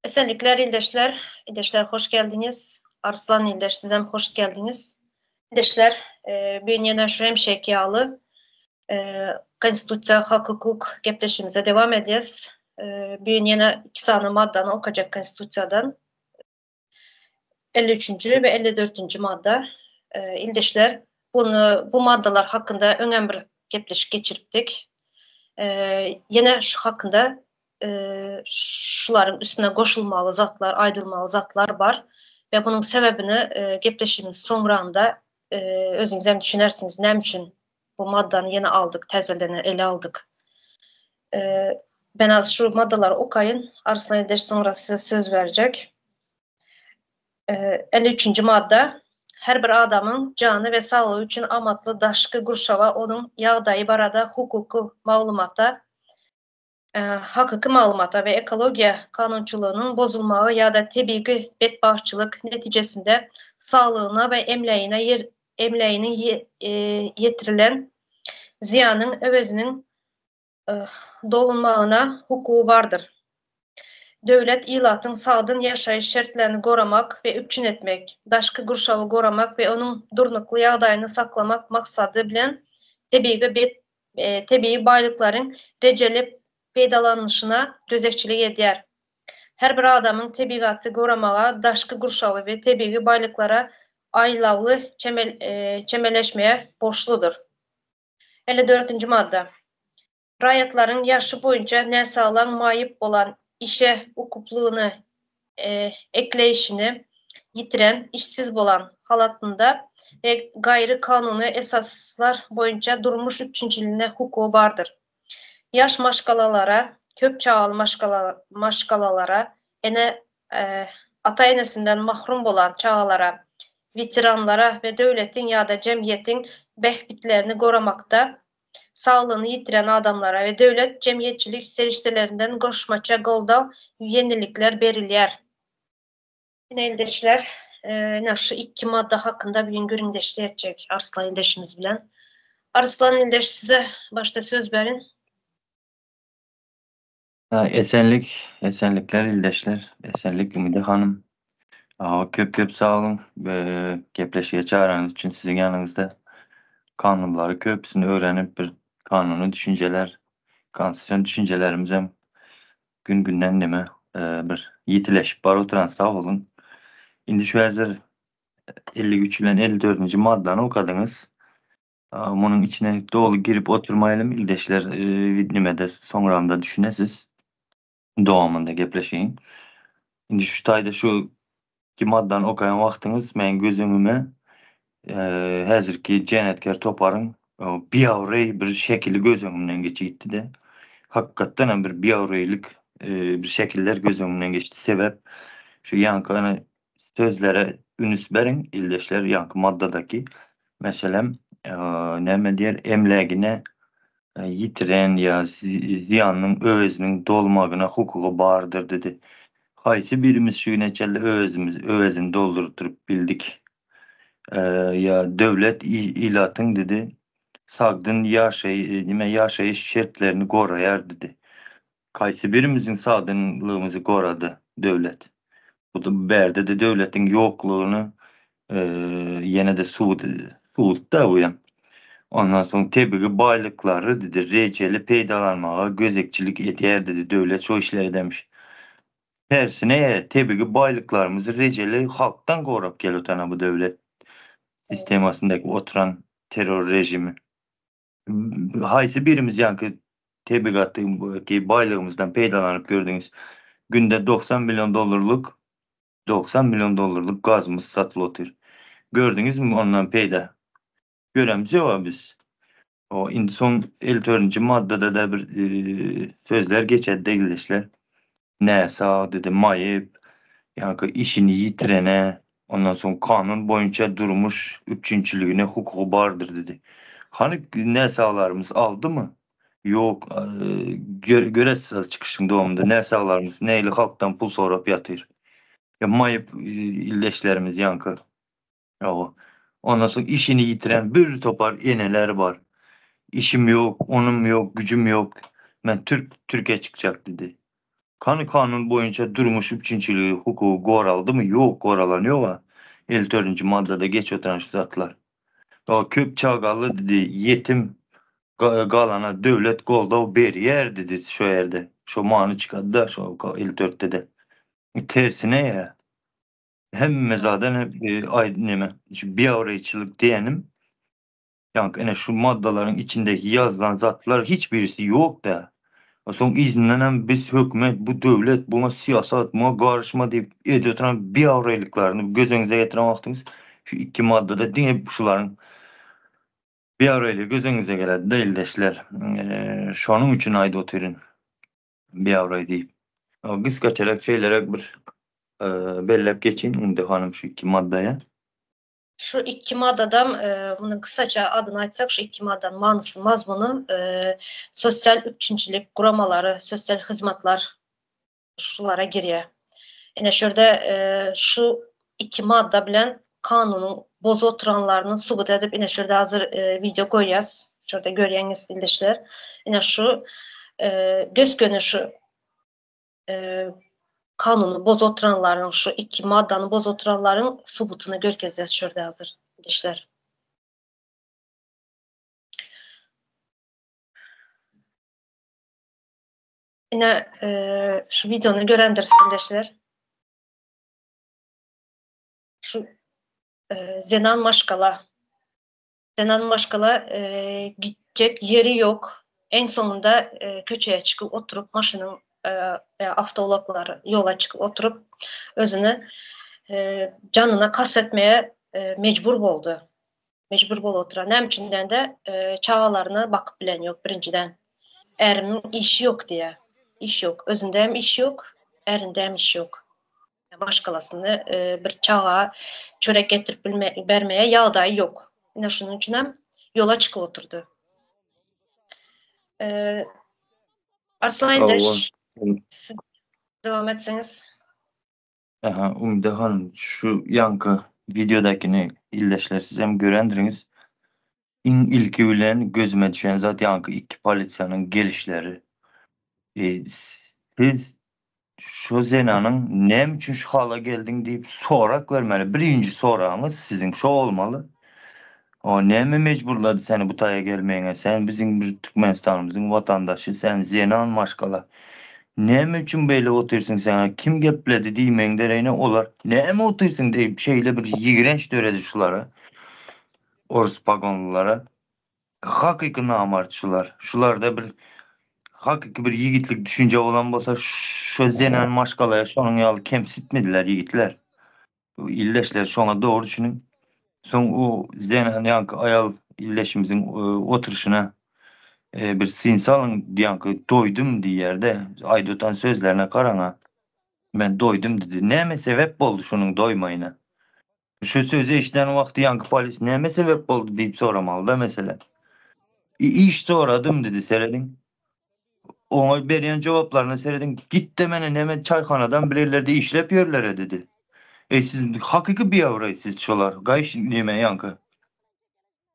Esenlikler ildeşler. Ildeşler hoş geldiňiz. Arslan ildeş sizem hoş geldiňiz. Ildeşler, bu gün ýene şu hemişeki ýaly Konstitusiýa, hak-hukuk gepleşigimize dowam edýäs. Bu gün ýene iki sany maddany okajak Konstitusiýadan. 53-nji we 54-nji madda. Ildeşler, bunu bu maddalar hakynda öňem bir gepleşik geçiripdik. Ýene şu hakynda şularyň üstüne goşulmaly zatlar, aýdylmaly zatlar bar we bunuň sebäbini gepleşigimiz soňranda özüňiz hem düşünersiňiz, näme üçin bu maddany ýene aldyk, täzeden ele aldyk. Ben az şu maddalary okaýyn, Arslan ildeş soňra size söz berjek. 53-nji madda. Her bir adamyň jany we saglygy üçin amatly daşky gurşawa onuň ýagdaýy barada hukuky maglumata hakyky maglumata we ekologiýa kanunçylygynyň bozulmagy ýa-da tebigy betbagtçylyk netijesinde saglygyna we emlägine emlägine ýetirilen zyýanyň öweziniň dolunmagyna hukugy bardyr. Döwlet ilatyň sagdyn ýaşaýyş şertlerini goramak we üpjün etmek, daşky gurşawy goramak we onuň durnukly ýagdaýyny saklamak maksady bilen tebigy tebigy baýlyklaryň rejeli peýdalanylyşyna gözegçilik edýär. Her bir adamyň tebigaty goramaga, daşky gurşawy we tebigy baýlyklara aýlawly çemeleşmeye borçludyr. 54-nji madda. Raýatlaryň ýaşy boýunça näsaglaň maýyp bolan, işe ukuplygyny ekleýşini ýitiren, işsiz bolan halatynda we gaýry kanuny esaslar boýunça durmuş üpjünçiligine hukugy bardyr. Ýaş maşgalalara, köp çagaly maşgalalara, ene ata-enesinden mahrum bolan çagalara, weteranlara we döwletiň ýa-da jemgyýetiň bähbitlerini goramakda saglygyny ýitiren adamlara we döwlet jemgyýetçilik serişdelerinden goşmaça goldaw, ýeňillikler berilýär. Ine ildeşler, ine şu iki madda hakynda bu gün gürrüňdeşlik etjek Arslan ildeşimiz bilen. Arslan ildeş size başda söz berin. Esenlik, esenlikler ildeşler, esenlik Ümide hanym. Köp köp sag boluň gepleşige çagyranyňyz üçin siziň ýanyňyzda kanunlary köpüsini öwrenip bir kanuny düşünjeler, konstitusion düşünjelerimizem gün günden neme bir ýitileşip baryp oturan sag boluň. Indi şu häzir 53 bilen 54-nji maddany okadyňyz. Munuň içine doly girip oturmaýalym ildeşler nimede soňramda düşünesiz. Dowamynda gepleşigiň. Indi şu taýda şu iki maddany okaýan wagtyňyz meň göz öňüme häzirki jenaýatkär toparyň biabraý bir şekili göz öňümden geçip gitdi-de. Hakykatdan hem bir biabraýlyk bir şekiller göz öňümden geçdi. Sebäp şu ýaňky sözlere ünüs beriň ildeşler ýaňky maddadaky meselem näme diýer emlägine ýitiren ýa zyýanynyň öweziniň dolmagyna hukugy bardyr dedi. Haýsy birimiz şu güne çenli öwezimiz öwezini doldurdyryp bildik? Ýa döwlet ilatyň dedi sagdyn ýaşaý nime ýaşaýyş şertlerini goraýar dedi. Haýsy birimiziň sagdynlygymyzy gorady döwlet? Bu bärde-de döwletiň ýoklugyny ýene-de subut subutda bu hem. Ondan soň tebigy baýlyklary dedi rejeli peýdalanmaga gözegçilik edýär dedi döwlet şo işleri edemiş. Tersine tebigy baýlyklarymyzy rejeli halkdan gorap gelip bu döwlet sistemasyndaky oturan terror režimi. Haýsy birimiz ýaňky tebigatdaky baýlygymyzdan peýdalanyp gördüňiz? Günde 90 million dollarlyk 90 million dollarlyk gazymyz satylyp otyr. Gördüňizmi ondan peýda? Göremiz ýok biz. O indi soň 54-nji maddada da bir sözler geçer degilişler. Näsag dedi, maýyp, ýaňky işini ýitirene, ondan soň kanun boýunça durmuş üpjünçiligine hukugy bardyr dedi. Hany näsaglarymyz aldymy? Ýok, göresiz çykyşyň dowamynda näsaglarymyz nähili halkdan pul sorap ýatyr. Ýa maýyp ildeşlerimiz ýaňky. Ýa ondan soň işini ýitiren bir topar eneler bar. Işim ýok, onum ýok, güjüm ýok. Men türk türke çykjak dedi. Kany kanun boýunça durmuş üpjünçiligi hukugy goraldymy? Ýok, goralan ýog-a. 54-nji maddada geçip oturan şu zatlar. O köp çagaly diýdi, ýetim galana döwlet goldaw berýär diýdi şo ýerde. Şo many çykady-da şo 54-de-de. Tersine ýa. Hemme zadan aý neme, şu biabraýçylyk diýenim, ýaňky ine şu maddalaryň içindäki ýazylan zatlar hiç birisi ýok-da. Soň yzyndanam biz hökümet, bu döwlet, buňa syýasat, muňa garyşma diýip edip oturan biabraýlyklaryny göz öňüňize getiren wagtyňyz şu iki maddada diňe şularyň biabraýlygy göz öňüňize geledi-de ildeşler. Şonuň üçin aýdyp otyryn biabraý diýip. Gysgaçarak şeýleräk bir belläp geçeýin Umyda hanym şu iki maddaya. Şu iki maddadam munuň gysgaça adyny aýtsak, şu iki maddanyň manysy, mazmuny sosial üpjünçilik guramalary, sosial hyzmatlar şulara girýär. Ine şu ýerde şu iki madda bilen kanunyň bozup oturanlaryny subut edip, ine şu ýerde hazir wideo goýýas. Şu ýerde görýäňiz ildeşler. Ine şu gös-göni şu kanuny bozup oturanlaryň şu iki maddany bozup oturanlaryň subutyny görkezýäs şu ýerde hazir ildeşler. Ine şu wideony görendiris ildeşler. Şu zenan maşgala zenan maşgala gitjek ýeri ýok. Eň soňunda köçeye çykyp oturyp maşynyň awtoulaglar ýola çykyp oturyp özüni janyna kast etmeye mejbur boldy. Mejbur bolup oturan. Näme üçin diýende çagalaryna bakyp bilen ýok birinjiden. Ärimiň işi ýok diýýär. Iş ýok. Özünde hem iş ýok, ärinde hem iş ýok. Maşgalasyny bir çaga çörek getirip bilme bermeye ýagdaýy ýok. Ine şunuň üçin hem ýola çykyp oturdy. Arslan ildeş, siz dowam etseňiz. Aha, Umyda hanym, şu ýaňky wideodakini ildeşler siz hem görendiriňiz. Iň ilki bilen gözüme düşen zat ýaňky iki polisiýanyň gelişleri. E, siz şu zenanyň näme üçin şu hala geldiň diýip sorak bermeli. Birinji soragyňyz siziň şo bolmaly. O näme mejburlady seni bu taýa gelmegiňe? Sen biziň bir Türkmenistanymyzyň watandaşy, sen zenan maşgala. Näme üçin beýle otyrsyň saňa kim gepledi diýmegiň deregine olar näme otyrsyň diýip şeýle bir ýigrenç döredi şulara. Orus pagonlylara. Hakyky namart şular. Şularda bir hakyky bir ýigitlik düşünje bolan bolsa şo zenan maşgalaya şonuň ýaly kemsitmediler ýigitler. Ildeşler şoňa dogry düşüniň. Soň o zenan ýaňky aýal ildeşimiziň oturyşyna bir syn salyň ýaňky doýdum diýýär-de aýdyp oturan sözlerine garaň-a. Men doýdum diýdi. Näme sebäp boldy şonuň doýmaýyna? Şu sözi eşiden wagty ýaňky polis näme sebäp boldy diýip soramaly-da meselem. Iş soradym diýdi serediň. Oňa berýän jogaplaryna serediň. Git-de meni näme çaýhanadan bir ýerlerde işläp ýörlere diýdi. Eý siz hakyky biabraý siz şolar. Gaýyş näme ýaňky.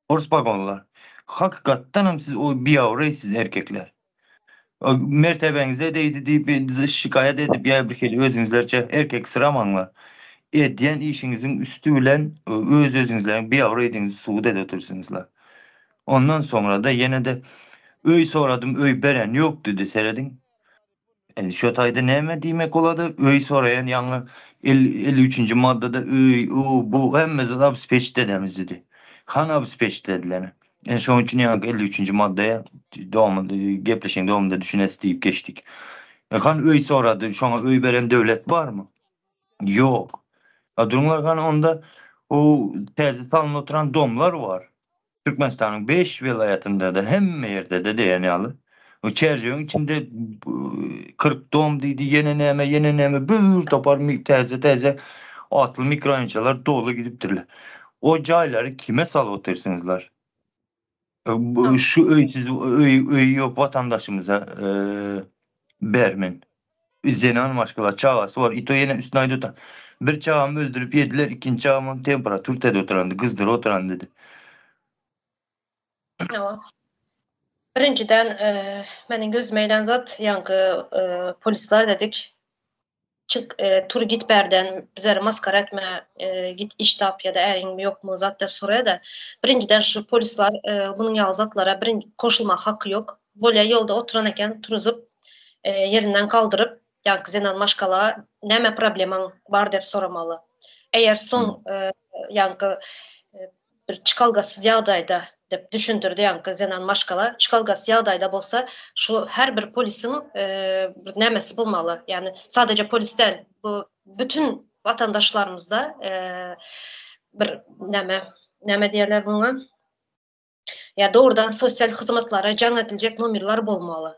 Ors pagonlar. Hakykatdanam siz o biabraý siz erkekler. Mertebeňize degdi diýip şikaýat edip ýa bir hili özüňizlerçe erkek syramaňlar. Edýän işiňiziň üsti bilen öz özüňizleriň biabraýdygyňyzy subut edip otyrsyňyzlar. Ondan soňra-da ýene-de öý soradym öý beren ýok diýdi serediň. Indi şo taýda näme diýmek bolady? Öý soraýan ýaňy 53-nji maddada öý, u, bu hemme zat obespeçit edemiz diýdi. Hany obespeçit edileni? Indi şonuň üçin ýaňky 53-nji maddaya dowamynda gepleşigiň dowamynda düşünesi diýip geçdik. E, hany öý sorady, şoňa öý beren döwlet barmy? Ýok. A durumlar hany onda o täze salnyp oturan domlar bar. Türkmenistanyň 5 welaýatynda-da hemme ýerde-de diýen ýaly. O çärjewiň içinde 40 dom diýdi, ýene näme, ýene näme bir topar täze-täze atly mikroraýonçalar doly gidipdirler. O jaýlary kime salyp otyrsyňyzlar? Bu şu öýsüz öý öýi ýok watandaşymyza bermen. Zenan maşgala çagasy bar. Ito ýene üstüne aýdyp otyr. Bir çagamy öldürip ýediler, ikinji çagamam temperatur täde oturandy, gyzdyryp oturan dedi. Hawa. Birinjiden, meniň gözüme ilen zat, ýaňky polisler dedik, çyk, tur git bärden, bizleri maskara etme, git iş tap ýa-da äriň ýokmy zat diýip soraýar-da. Birinjiden şu polisler munuň ýaly zatlara goşulmaga haky ýok. Bolýa ýolda oturan eken, turuzyp, ýerinden galdyryp, ýaňky zenan maşgala näme problemaň bar diýip soramaly. Eger soň ýaňky bir çykalgasyz ýagdaýda diýip düşündirdi ýaňky zenan maşgala, çykalgasyz ýagdaýda bolsa şu her bir polisiň bir nämesi bolmaly, ýagny sadaja polis däl, bu bütün watandaşlarymyzda bir näme, näme diýerler muňa, ýa dogrudan sosial hyzmatlara jaň ediljek nomerler bolmaly.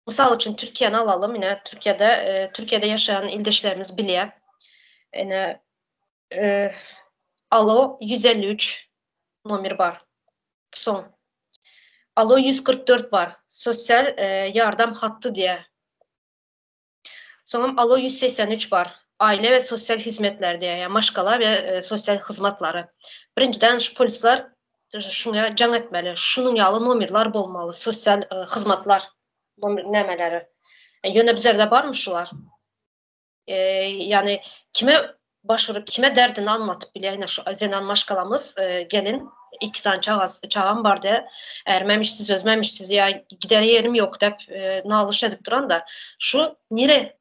Mysal üçin Türkiýäni alalym, ine Türkiýede, Türkiýede ýaşaýan ildeşlerimiz bilýär. Ine Alo 153 nomer bar. Soň Alo 144 bar. Sosial ýardam hatty diýýär. Soňam Alo 183 bar. Aile we sosial hizmetler diýýär, ýa maşgala we sosial hyzmatlary. Birinjiden şu polisler şuňa jaň etmeli. Şunuň ýaly nomerler bolmaly, sosial hyzmatlar nämeleri. Ýöne bizlerde barmy şular? Ýagny kime baş urup, kime derdini aňlatyp bilýär ine şu zenan maşgalamyz gelin iki sany çagasy, çagam bar diýýär. Ärimem işsiz, özümem işsiz ýa gidere ýerim ýok diýip nalyş edip duranda şu nire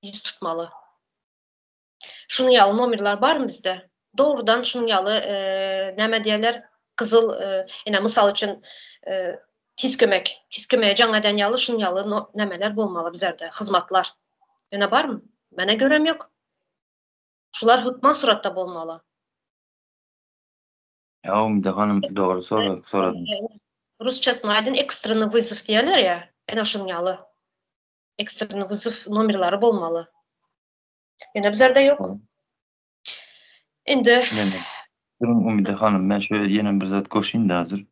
ýüz tutmaly? Şunuň ýaly nomerler barmy bizde? Dogrudan şunuň ýaly näme diýerler? Gyzyl ine mysal üçin tiz kömek, tiz kömege jaň eden ýaly şunuň ýaly nämeler bolmaly bizlerde hyzmatlar. Ýöne barmy? Menä görem ýok. Şular hökman suratda bolmaly. Ýa Umyda hanym dogry soradyňyz. Rusçasyny aýdyn ekstreni wyzow diýerler ýa, ene şunuň ýaly. Ekstreni wyzow nomerlary bolmaly. Ýöne bizlerde ýok. Indi Duruň Umyda hanym men şu ýene bir zat goşaýyn-da hazir.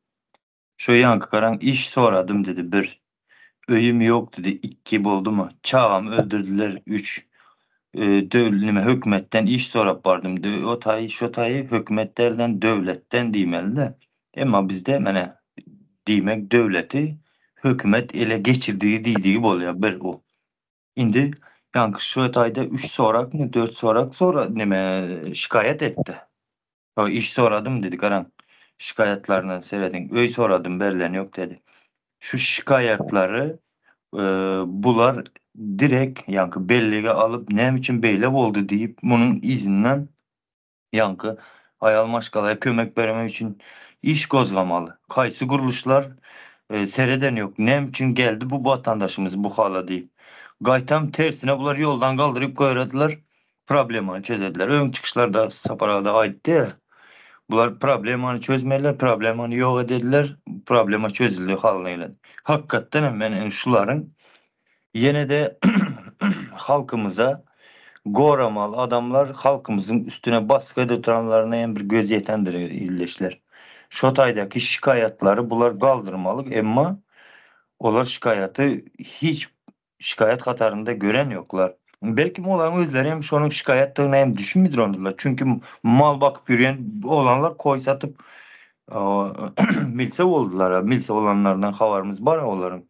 Şu ýaňky garaň iş soradym dedi bir. Öýüm ýok dedi ikki boldumy. Çagamy öldürdiler üç. Döw nime hökümetden iş sorap bardym o taýy şo taýy hökümet dälden döwletden diýmelide. Emma bizde mene diýmek döwleti hökümet ele geçirdigi diýdigi bolýar bir o. Indi ýaňky şo taýda üç sorakmy dört sorak sora nime şikaýat etdi. Ho iş soradym dedi garaň şikaýatlaryna serediň öý soradym berlen ýok dedi. Şu şikaýatlary bular direk ýaňky bellige alyp näme üçin beýle boldy diýip munuň yzyndan ýaňky aýal maşgalaya kömek bermek üçin iş gozgamaly. Haýsy gurluşlar sereden ýok näme üçin geldi bu watandaşymyz bu hala diýip. Gaýtam tersine bular ýoldan galdyryp goýradylar. Problemany çözediler. Öň çykyşlarda Sapar aga-da aýtdy. Bular problemany çözmediler, problemany ýok edediler, problema çözüldi halyna gelen. Hakykatdan hem men şularyň ýene-de halkymyza goramaly adamlar halkymyzyň üstüne basgy edip oturanlaryna hem bir göz ýetendir ildeşler. Şo taýdaky şikaýatlary bular galdyrmaly, emma olar şikaýaty hiç şikaýat hatarynda gören ýoklar. Belkim olaryň özleri hem şonuň şikaýatdygyna hem düşünmidir Çünki mal bakyp ýörýän oglanlar koý satyp milse boldular. Milse bolanlaryndan habarymyz bar olaryň.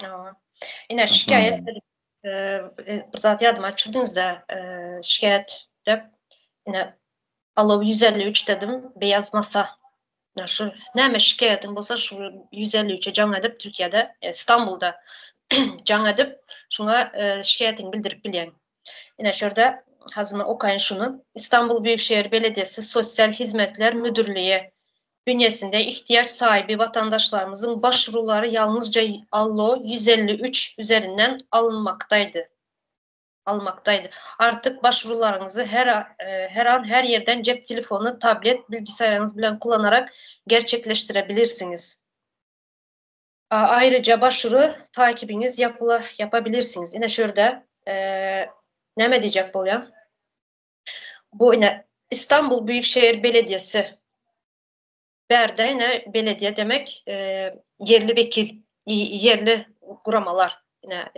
Hawa. Ine şikaýat bir zat ýadyma düşürdiňiz-de, şikaýat diýip, ine Alo 153 dedim, beýaz masa. Ýa şu näme şikaýatyň bolsa şu 153-e jaň edip Türkiýede, Istanbulda jaň edip şuňa şikaýatyňy bildirip bilýäň. Ine şu ýerde hazir men okaýyn şuny. Istanbul Büyükşehir Belediyesi Sosyal Hizmetler Müdürliği bünýesinde ihtiýaç sahibi watandaşlarymyzyň başwurulary ýalňyzja Allo 153 üzerinden alynmakdaýdy. Almakdaýdy. Artyk başwurularyňyzy her her an her ýerden cep telefony, tablet, bilgisaýaryňyz bilen kullanarak gerçekleşdirebilirsiňiz. Aýryja başwuru takibiňiz ýapyla ýapabilirsiňiz. Ine şu ýerde näme diýjek bolýan? Bu ine Istanbul Büyükşehir Belediyesi. Bärde ine belediye demek ýerli wekil, ýerli guramalar. Ine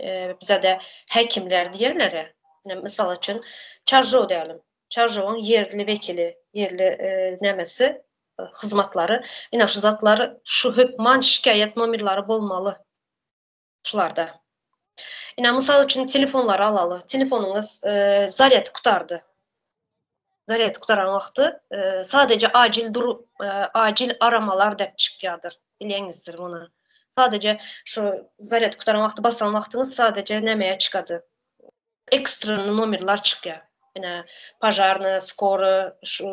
bize-de häkimler diýerler ýa. Ine mysal üçin Çarjow diýelim. Çarjowyň ýerli wekili, ýerli nämesi? hyzmatlary. Ine şu zatlar şu hökman şikaýat nomerleri bolmaly şularda. Ine mysal üçin telefonlary alaly. Telefonyňyz zarýady gutardy. Zarýady gutaran wagty sadece acil dur acil aramalar dep çykýardyr. Bilýäňizdir muny. Sadece şu zarýady gutaran wagty basan wagtyňyz sadece nämeye çykady. Ekstrenny nomerler çykýar. Ine požarny, skory, şu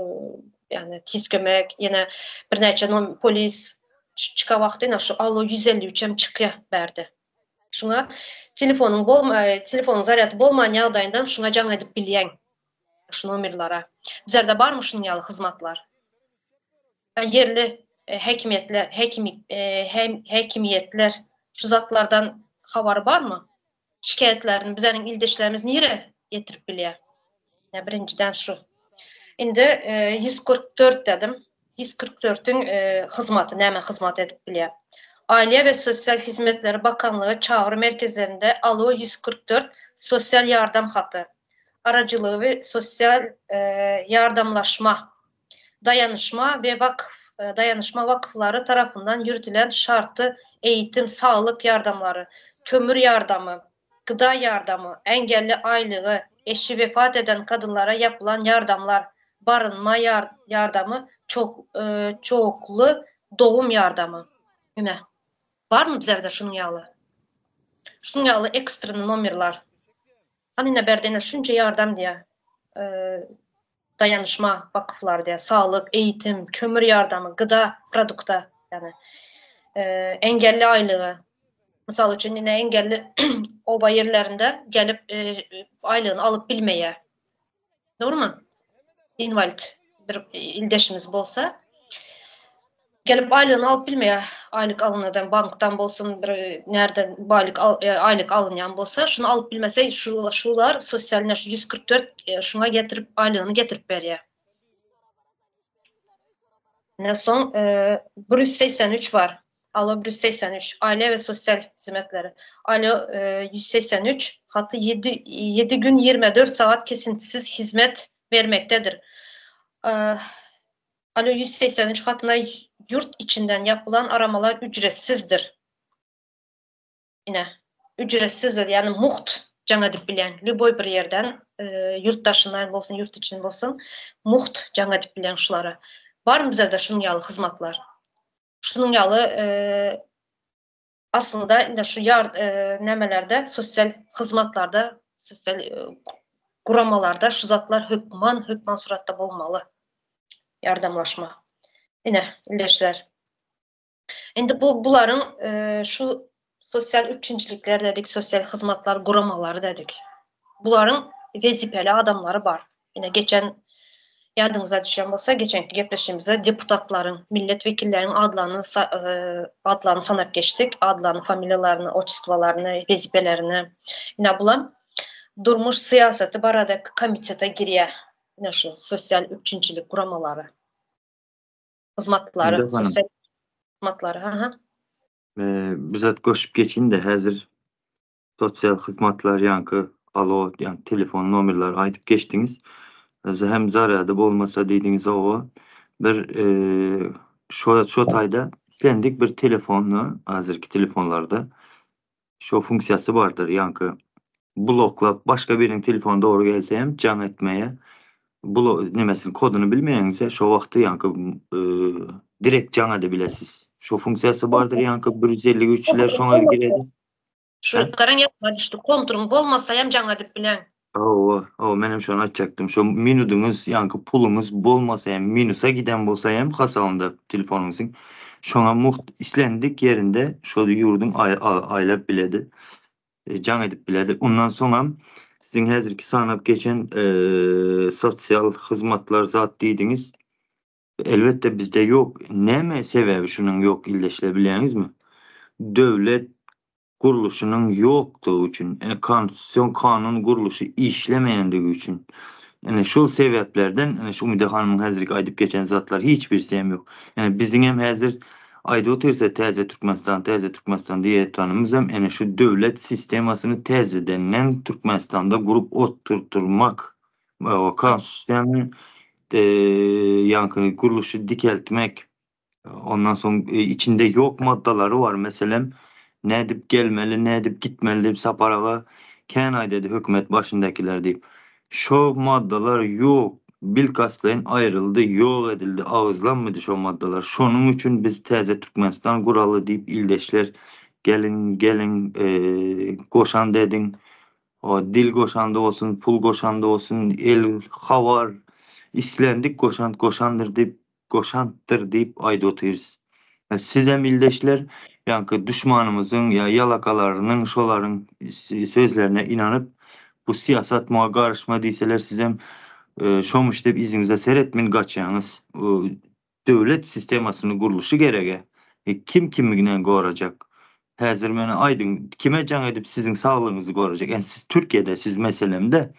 ýagny tiz kömek, ýene birnäçe nom polis çykan wagty ine şu alo 153 hem çykýar bärde. Şuňa telefonyň bolma telefonyň zarýady bolman ýagdaýynda şuňa jaň edip bilýäň. Şu nomerlere. Bizlerde barmy şunuň ýaly hyzmatlar? Ýerli häkimiýetler, häkimi häkimiýetler şu zatlardan habary barmy? Şikaýatlaryny bizeniň ildeşlerimiz nirä ýetirip bilýär? Ýa birinjiden şu. Indi 144 dedim. 144-iň hyzmaty näme hyzmat edip bilýär? Aile we sosial hizmetleri bakanlygy çagyry merkezlerinde Alo 144 sosial ýardam haty aracylygy we sosial ýardamlaşma, daýanyşma we wakf daýanyşma wakflary tarapyndan ýürütilen şarty eýitim, saglyk ýardamlary, kömür ýardamy, gıda ýardamy, engelli aýlygy, eşi wepat eden kadynlara ýapylan ýardamlar, barynma ýardamy, çok çokly dogum ýardamy. Ine. Barmy bizlerde şunuň ýaly? Şunuň ýaly ekstrenny nomerler. Hany ine bärde ine şunça ýardam diýýär. Daýanyşma wakyflary diýýär. Saglyk, eýitim, kömür ýardamy, gıda produkta, ýagny engelli aýlygy. Mysal üçin ine engelli oba ýerlerinde gelip aýlygyny alyp bilmeýär. Dogrumy? Inwalid bir ildeşimiz bolsa, gelip aýlygyny alyp bilmeýär. Aýlyk alynadan bankdan bolsun, bir nerden baýlyk aýlyk alynýan bolsa, şuny alyp bilmese, şu şular sosial şu 144 şuňa getirip aýlygyny getirip berýär. Ne soň 183 bar. Alo 183, Aile we sosial hizmetleri. Alo 183 haty 7, 7 gün 24 sagat kesintisiz hizmet bermektedir. Alo 183 hatyna ýurt içinden ýapylan aramalar ücretsizdir. Ine, ücretsizdir, ýagny mugt jaň edip bilýän, lýuboý bir ýerden, ýurt daşyndan bolsun, ýurt içinden bolsun, mugt jaň edip bilýän şulara. Barmy bizlerde şunuň ýaly hyzmatlar? Şunuň ýaly aslynda indi şu ýar nämelerde sosial hyzmatlarda, sosial guramalarda şu zatlar hökman, hökman suratda bolmaly. Ýardamlaşma. Ine, ildeşler. Indi bu bularyň şu sosial üpjünçilikler dedik, sosial hyzmatlar guramalary dedik. Bularyň wezipeli adamlary bar. Ine geçen ýadyňyza düşen bolsa, geçenki gepleşigimizde deputatlaryň, millet wekilleriniň adlaryny adlaryny sanap geçdik, adlaryny, familiýalaryny, otçestwalaryny, wezipelerini. Ine bulam durmuş syýasaty baradaky komitete girýär. Ine şu sosial üpjünçilik guramalary. Hyzmatlary, sosial hyzmatlary, ha. Bizat goşup geçeyim-de häzir Sosial hyzmatlar ýaňky alo ýa telefon nomerleri aýdyp geçdiňiz. Hem zarýady bolmasa diýdiňiz oba bir şo şo taýda islendik bir telefonda hazirki telefonlarda şo funksiýasy bardyr ýaňky bloklap başga biriniň telefony dogry gelse hem jaň etmeýä blo nemesini koduny bilmeýäňizde şo wagty ýaňky direkt jaň edebilesiz. Şo funksiýasy bardyr ýaňky 153 ler şoňa giredi. Şu garaň ýadyma düşdi. Kontruň bolmasa hem jaň edip bileň. Hawa, hawa menem şony aýtjakdym. Şo minudyňyz, ýaňky puluňyz bolmasa hem, minusa giden bolsa hem hasabynda telefonyňyzyň, şoňa mugt islendik ýerinde şol ýurduň aýlap biledi, jaň edip biledi. Ondan soňam siziň häzirki sanap geçen sosial hyzmatlar zat diýdiňiz. Elbetde bizde ýok. Näme sebäbi şunuň ýok ildeşler bilýäňizmi? Döwlet gurluşynyň ýokdugy üçin, ine konstitusion kanun gurluşy işlemeýändigi üçin. Ine şul sebäplerden ine şu Umyda hanymyň häzirki aýdyp geçen zatlary hiç birisi hem ýok. Ine biziň hem häzir aýdyp otyrsa täze Türkmenistan, täze Türkmenistan diýýänimiz hem ine şu döwlet sistemasyny täzedenden Türkmenistanda gurup oturtmak. Konstitusiýany. Ýaňky gurluşy dikeltmek, ondan soň içinde ýok maddalary bar, meselem, nädip gelmeli, nädip gitmeli diýip Sapar aga kän aýdady hökümet başyndakiler diýip. Şo maddalar ýok, bilkastlaýyn aýryldy, ýok edildi, agyzlanmady şo maddalar. Şonuň üçin biz täze Türkmenistan guraly diýip ildeşler geliň, geliň, goşant ediň. O dil goşandy bolsun, pul goşandy bolsun, el, habar, islendik goşant goşandyr diýip, goşantdyr diýip aýdyp otyrys. Sizem ildeşler, ýaňky duşmanymyzyň ýa ýalakalarynyň şolaryň sözlerine ynanyp, bu syýasat muňa garyşma diýseler sizem şomuş diýip yzyňyza seretmin gaçýaňyz. Döwlet sistemasyny gurluşy gerege. Kim kimi bilen gorajak? Häzir meni aýdyň, kime jaň edip siziň saglygyňyzy gorajak? Ýani siz Türkiýede siz meselemde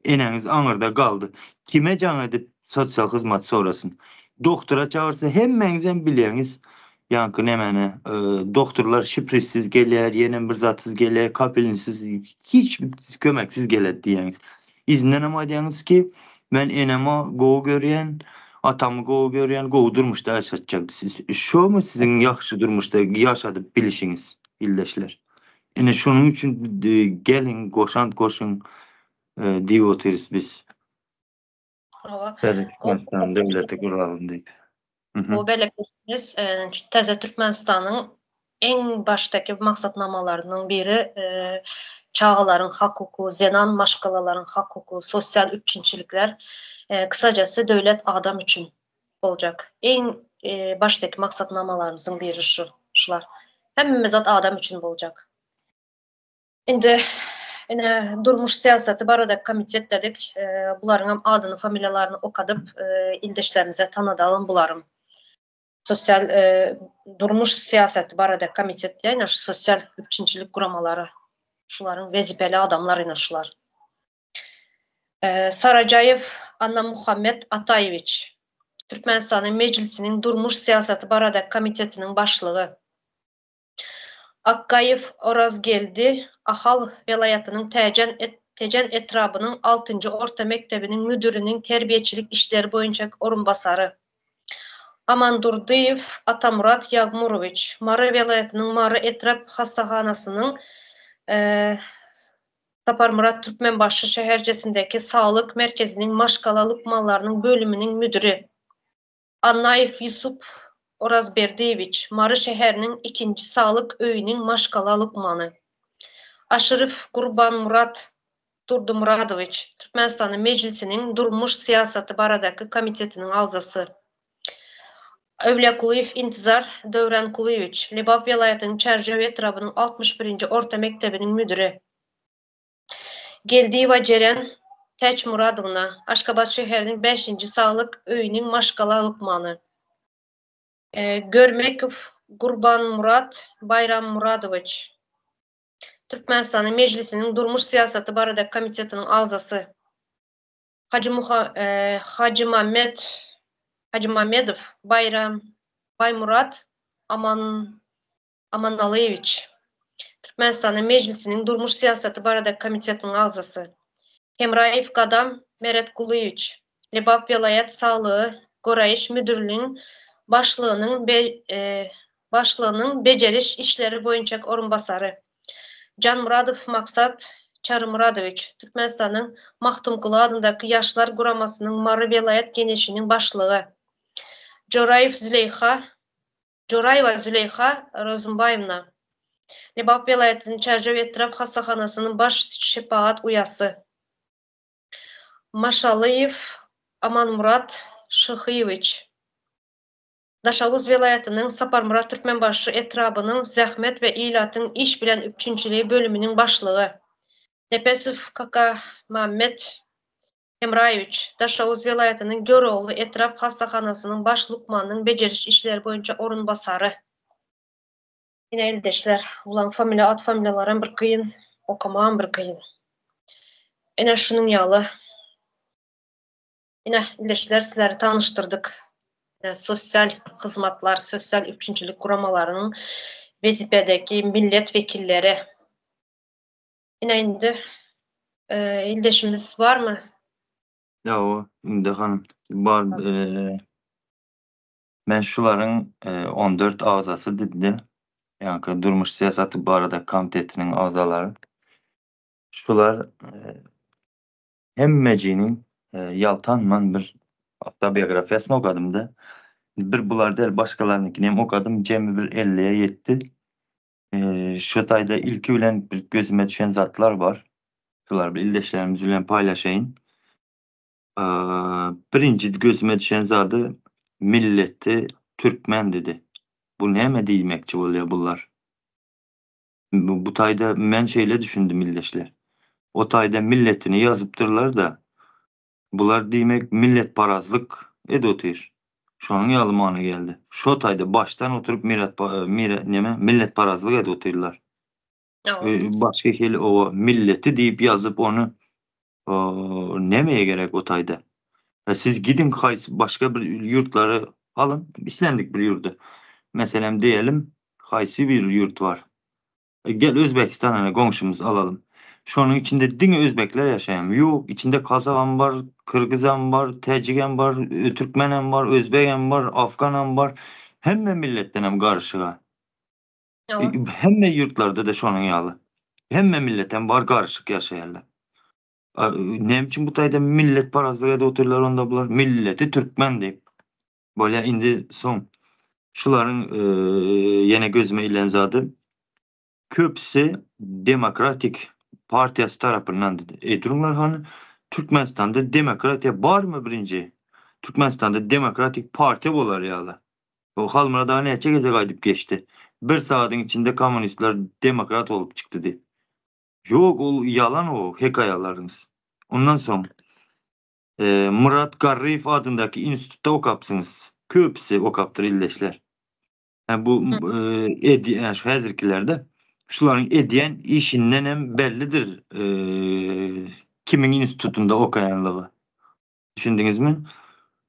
eneňiz aňyrda galdy. Kime jaň edip sosial hyzmat sorasyn? Doktora çagyrsa hemmäňizem bilýäňiz ýaňky nemeni doktorlar şprissiz gelýär, ýenem bir zatsyz gelýär, kapelnisiz hiç kömeksiz geledi diýýäňiz. Yzyndanam aýdýaňyz ki, men enemi gowy görýän, atamy gowy görýän, gowy durmuşda ýaşatjak. Şomy siziň ýagşy durmuşda ýaşadyp bilişiňiz, ildeşler? Ine şonuň üçin geliň, goşant goşuň diýip otyrys biz. Hawa. Täze Türkmenistan döwleti guralym diýip. Bu belek biz Täze Türkmenistanyň iň başdaky maksatnamalarynyň biri çagalaryň hak-hukugy, zenan maşgalalaryň hak-hukugy, sosial üpjünçilikler, kysajasy döwlet adam üçin boljak. Iň başdaky maksatnamalarymyzyň biri şu, şular. Hemme zat adam üçin boljak. Indi ine durmuş syýasaty barada komitet dedik. Bularyň hem adyny, familiýalaryny okadyp, ildeşlerimize tanadalym bularyň. Sosial durmuş syýasaty barada komitet diýen şu sosial üpjünçilik guramalary. Şularyň wezipeli adamlary ine şular. Sarajaýew Annamuhammet Ataýewiç, Türkmenistanyň Mejlisiniň durmuş syýasaty barada komitetiniň başlygy. Akgaýew Orazgeldi Ahal welaýatynyň Täjen Tejen etrabynyň altynjy orta mekdebiniň müdiriniň terbiýeçilik işleri boýunça orunbasary. Amandurdyýew Atamyrat Ýagmurowiç Mary welaýatynyň Mary etrap hassahanasynyň Saparmyrat Türkmenbaşy şäherçesindäki saglyk merkeziniň maşgala lukmanlarynyň bölüminiň müdiri. Annaýew Ýusup Orazberdiýewiç, Mary şäheriniň ikinji saglyk öýüniň maşgala lukmany. Aşyrow Gurbanmyrat Durdymyradowiç, Türkmenistanyň Mejlisiniň Durmuş syýasaty baradaky komitetiniň agzasy. Öwlýakulyýew Intizar Döwrankulyýewiç, Lebap welaýatynyň Çärjew etrabynyň 61-nji orta mekdebiniň müdiri. Geldiýewa Jeren Täçmyradowna, Aşgabat şäheriniň bäşinji saglyk öýüniň maşgala lukmany. Görmekow Gurbanmyrat Baýrammyradowiç, Türkmenistanyň Mejlisiniň Durmuş syýasaty baradaky komitetiniň agzasy. Hajymammet Hajymamedow Baýram Baýmyrat Aman Amanalyýewiç, Türkmenistanyň Mejlisiniň Durmuş syýasaty baradaky komitetiniň agzasy. Hemraýew Gadam Meretgulyýewiç, Lebap welaýat saglygy goraýyş müdirliginiň başlygynyň başlygynyň bejeriş işleri boýunça orunbasary. Janmyradow Maksat Çarymyradowiç, Türkmenistanyň Magtymguly adyndaky Ýaşlar guramasynyň Mary welaýat Geňeşiniň başlygy. Joraýew Züleýha Joraýewa Züleýha Rozumbaýewna, Lebap welaýatynyň Çärjew etrap hassahanasynyň baş şepagat uýasy. Maşalyýew Amanmyrat Şyhyýewiç, Daşoguz welaýatynyň Saparmyrat Türkmenbaşy etrabynyň zähmet we ilatyň iş bilen üpjünçiligi bölüminiň başlygy. Nepesow Kakamammet Hemraýewiç, Daşoguz welaýatynyň Görogly etrap hassahanasynyň baş lukmanynyň bejeriş işleri boýunça orunbasary. Ine ildeşler, bulaň familiýa at familiýalaram bir kyn, okamagam bir kyn. Ine şunuň ýaly. Ine ildeşler sizleri tanyşdyrdyk. Sosial hyzmatlar, sosial üpjünçilik guramalarynyň wezipedeki millet wekilleri. Ine indi ildeşimiz barmy? Ýa-o, Ümde hanym, bar, men şularyň 14 agzasy diýdi-de, ýaňky durmuş syýasaty barada komitetiniň agzalary. Şular hemmejiniň ýaltanman bir awtobiografiýasyny okadym-da. Bir bular däl, başgalarynyňkyny hem okadym, jemi bir elliye ýetdi. Şu taýda ilki bilen bir gözüme düşen zatlar bar. Şulary bir ildeşlerimiz bilen paýlaşaýyn. Birinji gözüme düşen zady milleti türkmen dedi. Bu näme diýmekçi bolýar bular? Bu taýda men şeýle düşündim ildeşler. O taýda milletini ýazypdyrlar-da. Bular diýmek milletparazlyk edip otyr. Şonuň ýaly many geldi. Şo taýda başdan oturyp mirat mire neme milletparazlyk edip otyrlar. Başga hili owa milleti diýip ýazyp ony nemeye gerek o taýda. Siz gidiň haýsy başga bir ýurtlary alyň islendik bir ýurdy. Meselem diýelim haýsy bir ýurt bar. Gel Özbekistan ene goňşymyz alalym. Şonuň içinde diňe özbekler ýaşaýarmy? Ýok, içinde kazagam bar, kyrgyzam bar, täjigem bar, türkmenem bar, özbegem bar, afganam bar. Hemme milletdenem garyşyga. Hemme ýurtlarda-da şonuň ýaly. Hemme milletem bar, garyşyk ýaşaýarlar. Näme üçin bu taýda milletparazlyk edip otyrlar onda bular? Milleti türkmen diýip. Bolýa indi soň şularyň ýene gözüme ilen zady köpüsi demokratik partiýasy tarapyndan dedi. Eý duruňlar hany Türkmenistanda demokratiýa barmy birinji? Türkmenistanda demokratik partiýa bolar ýaly. O Halmyrat aga näçe gezek aýdyp geçdi. Bir sagadyň içinde kommunistler demokrat bolup çykdy diýip. Ýok ol ýalan o hekaýalaryňyz. Ondan soň Myrat Garryýew adyndaky institutda okapsyňyz. Köpüsi okapdyr ildeşler. Hä bu edýän şu häzirkilerde şularyň edýän işinden hem bellidir kimiň institutynda okaýanlygy. Düşündiňizmi?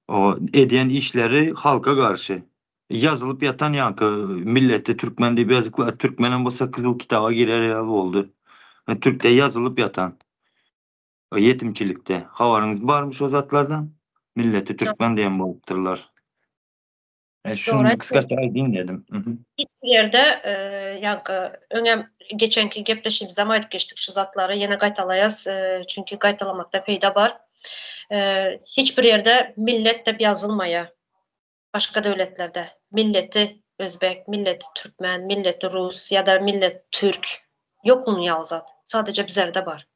O edýän işleri halka garşy. Ýazylyp ýatan ýaňky milleti türkmen diýip ýazyklar türkmenem bolsa gyzyl kitaba girer ýaly boldy. Türkde ýazylyp ýatan. Ýetimçilikde. Habaryňyz barmy şo zatlardan? Milleti türkmen diýen bolupdyrlar. E, şuny gysgaça aýdayyn dedim. Hiç bir ýerde e, ýaňky öňem geçenki gepleşigimizde hem aýdyp geçdik şu zatlary ýene gaýtalaýas, e, çünki gaýtalamakda peýda bar. E, hiç bir ýerde millet diýip ýazylmaýar. Başga döwletlerde milleti özbek, milleti türkmen, milleti rus ýa-da millet türk. Ýok munuň ýaly zat. Sadece bizlerde bar.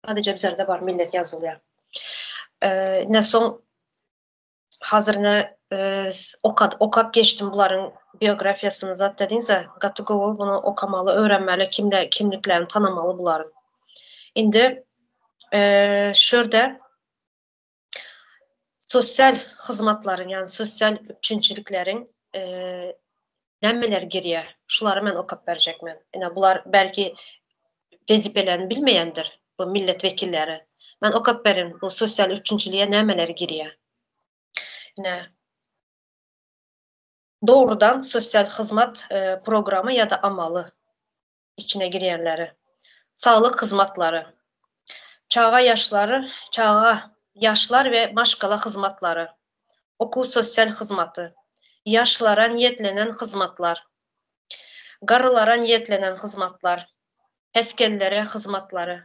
Sadece bizlerde bar millet ýazylýar. Ine soň hazir ine okad okap geçdim bularyň biografiýasyny zat dediňiz-ä gaty gowy bunu okamaly, öwrenmeli, kimde kimliklerini tanamaly bularyň. Indi şu ýerde Sosial hyzmatlaryň, ýagny sosial üpjünçilikleriň nämeleri girýär? Şulary men okap berjek men. Ine bular belki wezipelerini bilmeýändir bu millet wekilleri. Men okap berin bu sosial üpjünçilige nämeler girýär. Ine dogrudan sosial hyzmat programy ýa-da amaly içine girýänleri. Saglyk hyzmatlary. Çaga ýaşlary, çaga, ýaşlar we maşgala hyzmatlary. Okuw-sosial hyzmaty. Ýaşlara niýetlenen hyzmatlar. Garrylara niýetlenen hyzmatlar. Esgerlere hyzmatlary.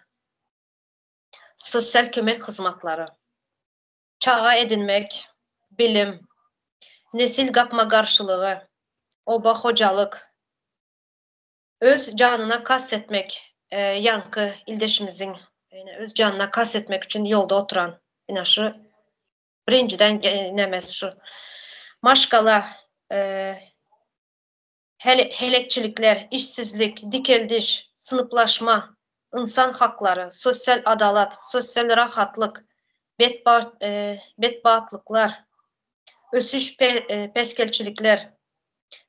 Sosial kömek hyzmatlary. Çaga edinmek, bilim, nesil gapma-garşylygy, oba hojalyk, Öz janyna kast etmek ýaňky ildeşimiziň ine öz janyna kast etmek üçin ýolda oturan ine şu birinjiden nemesi şu maşgala heläkçilikler, işsizlik, dikeldiş, synplaşma, ynsan haklary, sosial adalat, sosial rahatlyk, betbagtlyklar, ösüş päsgelçilikler,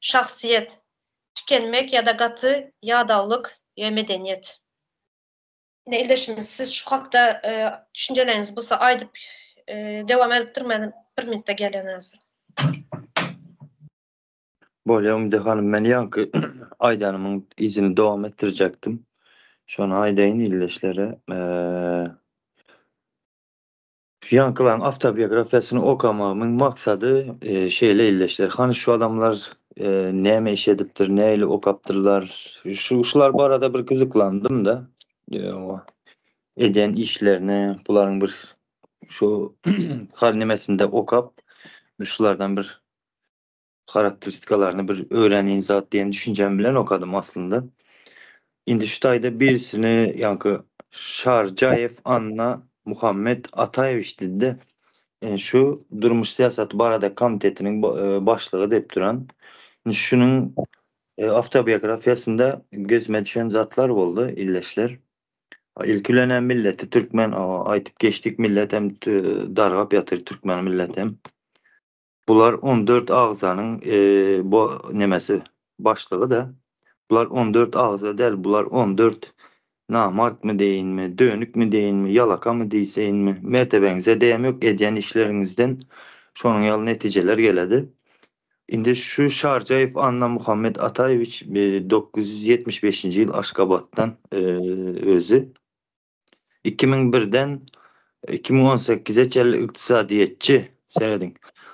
şahsyýet, Tükenmek ýa-da gaty ýadawlyk we medeniýet. Ine ildeşimiz siz şu hakda düşünjeleriňiz bolsa aýdyp dewam edip dur men bir minutda gelýän häzir. Bolýa Umyda hanym men ýaňky aýdanymyň yzyny dowam etdirjekdim. Şony aýdaýyn ildeşlere. Şu ýaňkylaryň awtobiografiýasyny okamagymyň maksady şeýle ildeşler, hany şu adamlar näme iş edipdir, nähili okapdyrlar, şu şular barada bir gyzyklandym-da. Edýän işlerine bularyň bir şu har nemesinde okap, şulardan bir harakteristikalaryny bir öwreneýin zat diýen düşünjem bilen okadym aslynda. Indi şu taýda birisini ýaňky Şarjaýew Anna Muhammet Ataýewiç diýdi-de, indi şu durmuş syýasaty barada komitetiniň e, başlygy diýip duran. Indi şunuň e, awtobiografiýasynda gözüme düşen zatlar boldy, illeşler. Ilki bilen hem milleti türkmen, aýtyp geçdik millet hem dargap ýatyr türkmen millet hem. Bular 14 agzanyň bu nemesi başlygy-da. Bular 14 agza däl, bular 14 namartmy diýinmi, dönükmi diýinmi, ýalakamy diýseýinmi, mertebeňize degem ýok, edýän işleriňizden şonuň ýaly netijeler geledi. Indi şu Şarjaýew Annamuhammet Ataýewiç 975-nji ýyl Aşgabatdan özi. 2001-den 2018-e çenli ykdysadyýetçi, serediň,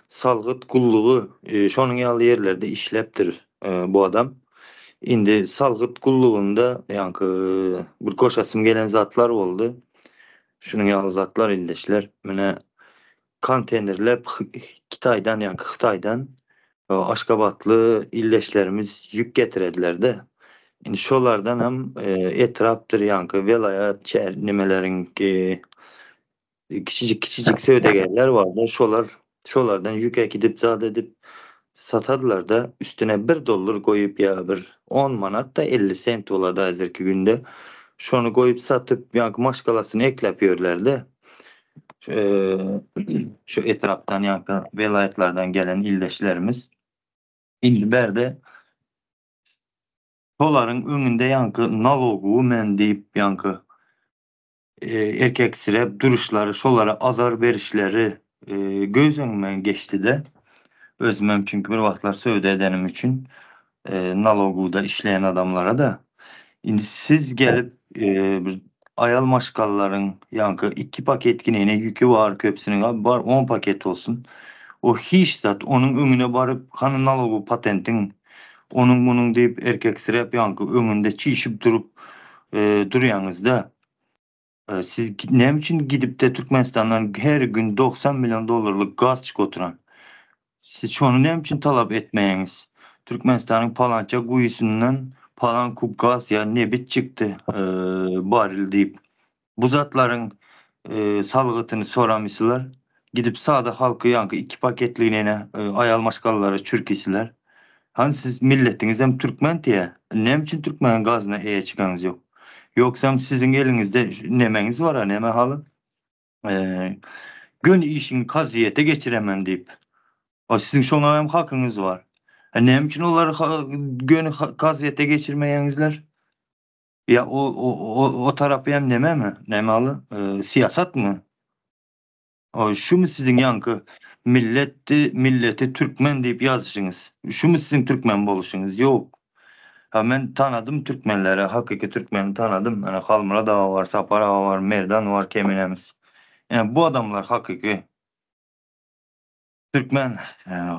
salgyt gullugy, e, şonuň ýaly ýerlerde işläpdir e, bu adam. Indi salgyt gullugynda ýaňky bir goşasym gelen zatlar boldy. Şunuň ýaly zatlar ildeşler. Mine konteýnerlep Kitaýdan ýaňky Hytaýdan Aşgabatly ildeşlerimiz ýük getirediler-de. Indi şolardan hem etrapdyr ýaňky welaýat şäher nimeleriň kiçijik kiçijik söwdagärler bardy. Şolar şolardan ýük äkidip zat edip satardylar-da üstüne bir dollar goýup ýa bir 10 manat da 50 sent bolady häzirki günde. Şony goýup satyp ýaňky maşgalasyny ekläp ýörler-de. Şu etrapdan ýa-da welaýatlardan gelen ildeşlerimiz indi bärde şolaryň öňünde ýaňky nalogowy men diýip ýaňky erkeksiräp duruşlary, şolara azar berişleri göz öňümden geçdi-de. Özümem çünki bir wagtlar söwda edenim üçin nalogowda işleýän adamlara-da indi siz gelip bir aýal maşgalalaryň ýaňky iki paket ginene ýüki bar köpüsiniň a bar on paket bolsun o hiç zat onuň öňüne baryp hany nalogowy patentiň onuň munuň diýip erkeksiräp ýaňky öňünde çişip durup durýaňyzda siz näme üçin gidipde Türkmenistandan her gün 90 million dollarlyk gaz çykyp oturan Siz şony näme üçin talap etmeýäňiz? Türkmenistanyň palança guýusyndan palan kub gaz ýa nebit çykdy barrel diýip. Bu zatlaryň salgytyny soramysylar. Gidip sada halky ýaňky iki paketligine ene aýal maşgalalara çürkisiler. Hany siz milletiňizem türkmen diýä. Näme üçin türkmeniň gazyna eýe çykaňyz ýok? Ýogsam siziň eliňizde nemäňiz bara neme haly? Göni işiňi kazyýete geçiremen diýip. O siziň şoňa hem hakyňyz bar. Näme üçin olary göni kazyýete geçirmeýäňizler? Ýa o o o tarapy hem nememi? Näme aly? Syýasatmy? O şumy siziň ýaňky milletti, milleti türkmen diýip ýazyşyňyz? Şumy siziň türkmen boluşyňyz? Ýok. Ha men tanadym türkmenleri, hakyky türkmeni tanadym. Ene Halmyrat aga bar, Sapar aga bar, Merdan bar keminemiz. Ene bu adamlar hakyky türkmen,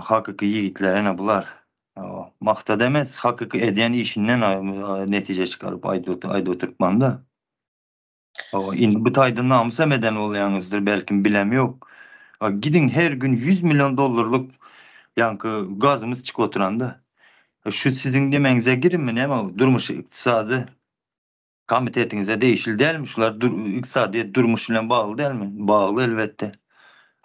hakyky ýigitler ene bular. Maksat emes, hakyky edýän işinden netije çykaryp aýdyp oturtmanda. Indi bu taýda namys hem eden bolýaňyzdyr belkim bilem ýok. Gidiň her gün 100 million dollarlyk ýaňky gazymyz çykyp oturanda. Şu siziň demeňize girinmi näme durmuş ykdysady komitetiňize degişli dälmi şular dur, ykdysadyýet durmuş bilen bagly dälmi? Bagly elbetde.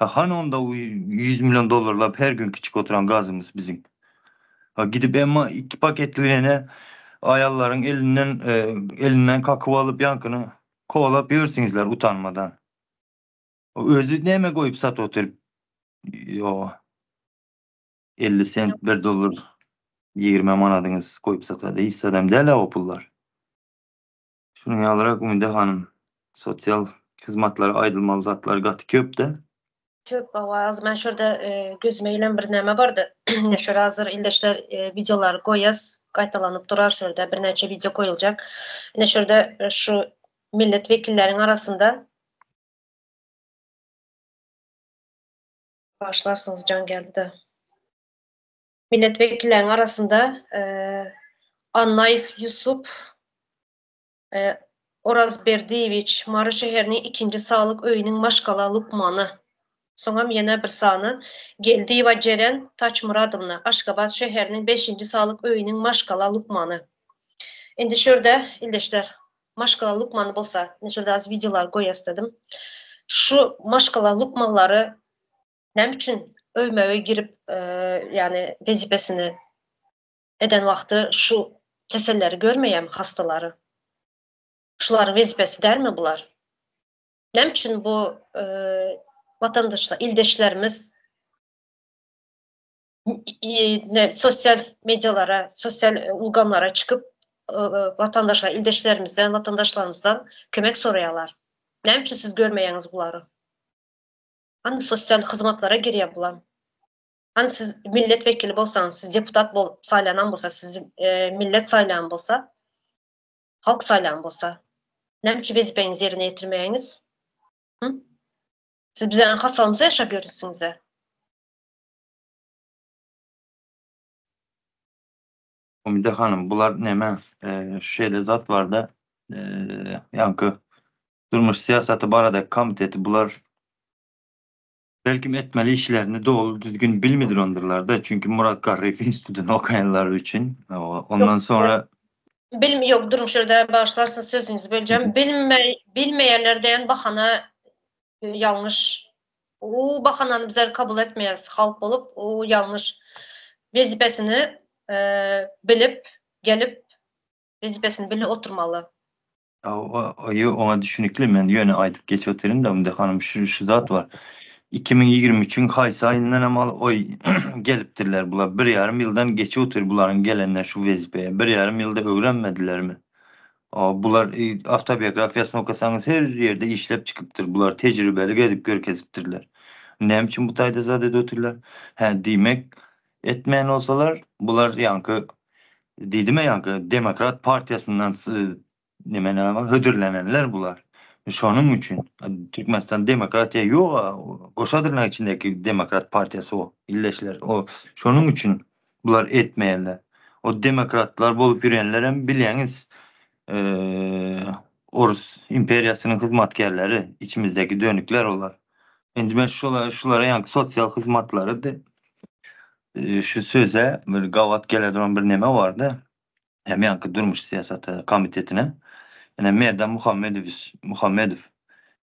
Ha hany onda 100 million dollarlap her gün çykyp oturan gazymyz biziň. Ha gidip emma iki paketligine aýallaryň elinden e, elinden kakyp alyp ýaňkyny kowalap ýörsüňizler utanmadan. Özi näme goýup satyp otyr? Ýo. 50 sent 1 dollar 20 manadyňyz goýup satady. Hiç zadam däl o pullar. Şunuň ýalyrak Umyda hanym sosial hyzmatlara aýdylmaly zatlar gaty köp-de. Köp hawa, az men şurada e, gözüme ilen bir näme bardy. Ne şur hazır ildeşler e, videolar goýas, gaýtalanyp durar şurada birnäçe video goýuljak. Ne şurada e, şu millet wekilleriň arasynda. Bagyşlarsyňyz jaň geldi-de. Millet wekilleriň arasynda Annaýew Ýusup Orazberdiýewiç, Mary şäheriniň ikinji saglyk öýüniň maşgala lukmany. Soňam ýene bir sany Geldiýewa Jeren Taçmyradowna, Aşgabat şäheriniň beşinji saglyk öýüniň maşgala lukmany. Indi şu ýerde, ildeşler, maşgala lukmany bolsa, indi şu ýerde az wideolar goýas dedim. Şu maşgala lukmanlary näme üçin öýme-öý girip, ýagny wezipesini eden wagty şu keselleri görmeýärmi hastalary? Şularyň wezipesi dälmi bular? Näme üçin bu watandaşlar, ildeşlerimiz sosial medialara, sosial ulgamlara çykyp watandaşlar, ildeşlerimizden, watandaşlarymyzdan kömek soraýarlar? Näme üçin siz görmeýäňiz bulary? Hany sosial hyzmatlara girýär bular? Hany siz millet wekili bolsaňyz, siz deputat bolup saýlanan bolsa, sizi millet saýlan bolsa, halk saýlan bolsa, näme üçin wezipäňizi ýerine ýetirmeýäňiz? Hı? Siz bizäniň hasabymyza ýaşap ýörüsiňiz-ä. Umyda hanym, bular neme, şeýle zat barda, ýaňky durmuş syýasaty baradaky komiteti bular Belkim etmeli işlerini doly düzgün bilmidirondurlarda çünki Murat Garryýew institutyny okaýanlary üçin ondan sonra Bilmi ýok duruň şu ýerde bagyşlarsyňyz sözüňizi böljem bilme bilmeýänler diýen bahana ýalňyş u bahanany bizler kabul etmeýäs halk bolup u ýalňyş wezipesini bilip gelip wezipesini bilip oturmaly. Ýok oňa düşünikli men ýöne aýdyp geçip otyryn-da Umyda hanym şu şu zat bar. 2023-iň haýsy aýyndanam al oý gelipdirler bular bir ýarym ýyldan geçip otyr bularyň gelenine şu wezipeye bir ýarym ýylda öwrenmedilermi? Bular awtobiografiýasyny okasaňyz her ýerde işlep çykypdyr bular tejribeli gezip görkezipdirler. Näme üçin bu taýda zat edip otyrlar? Hä diýmek etmeýän bolsalar bular ýaňky Diýdimä ýaňky Demokrat partiýasyndan neme näme hödürlenenler bular. Şonuň üçin Türkmenistan demokratiýa ýok-a, goşa dyrnak içindäki Demokrat partiýasy o, illeşler. O şonuň üçin bular etmeýärler. O demokratlar bolup ýörenlerem bilýäňiz, orus imperiýasynyň hyzmatkärleri, içimizdäki dönükler olar. Indi men şulara şulara ýaňky sosial hyzmatlary Şu söze bir gabat gele duran bir neme bardy. Hem ýaňky durmuş syýasaty komitetine. Ine Merdan Muhammedowiç Muhammedow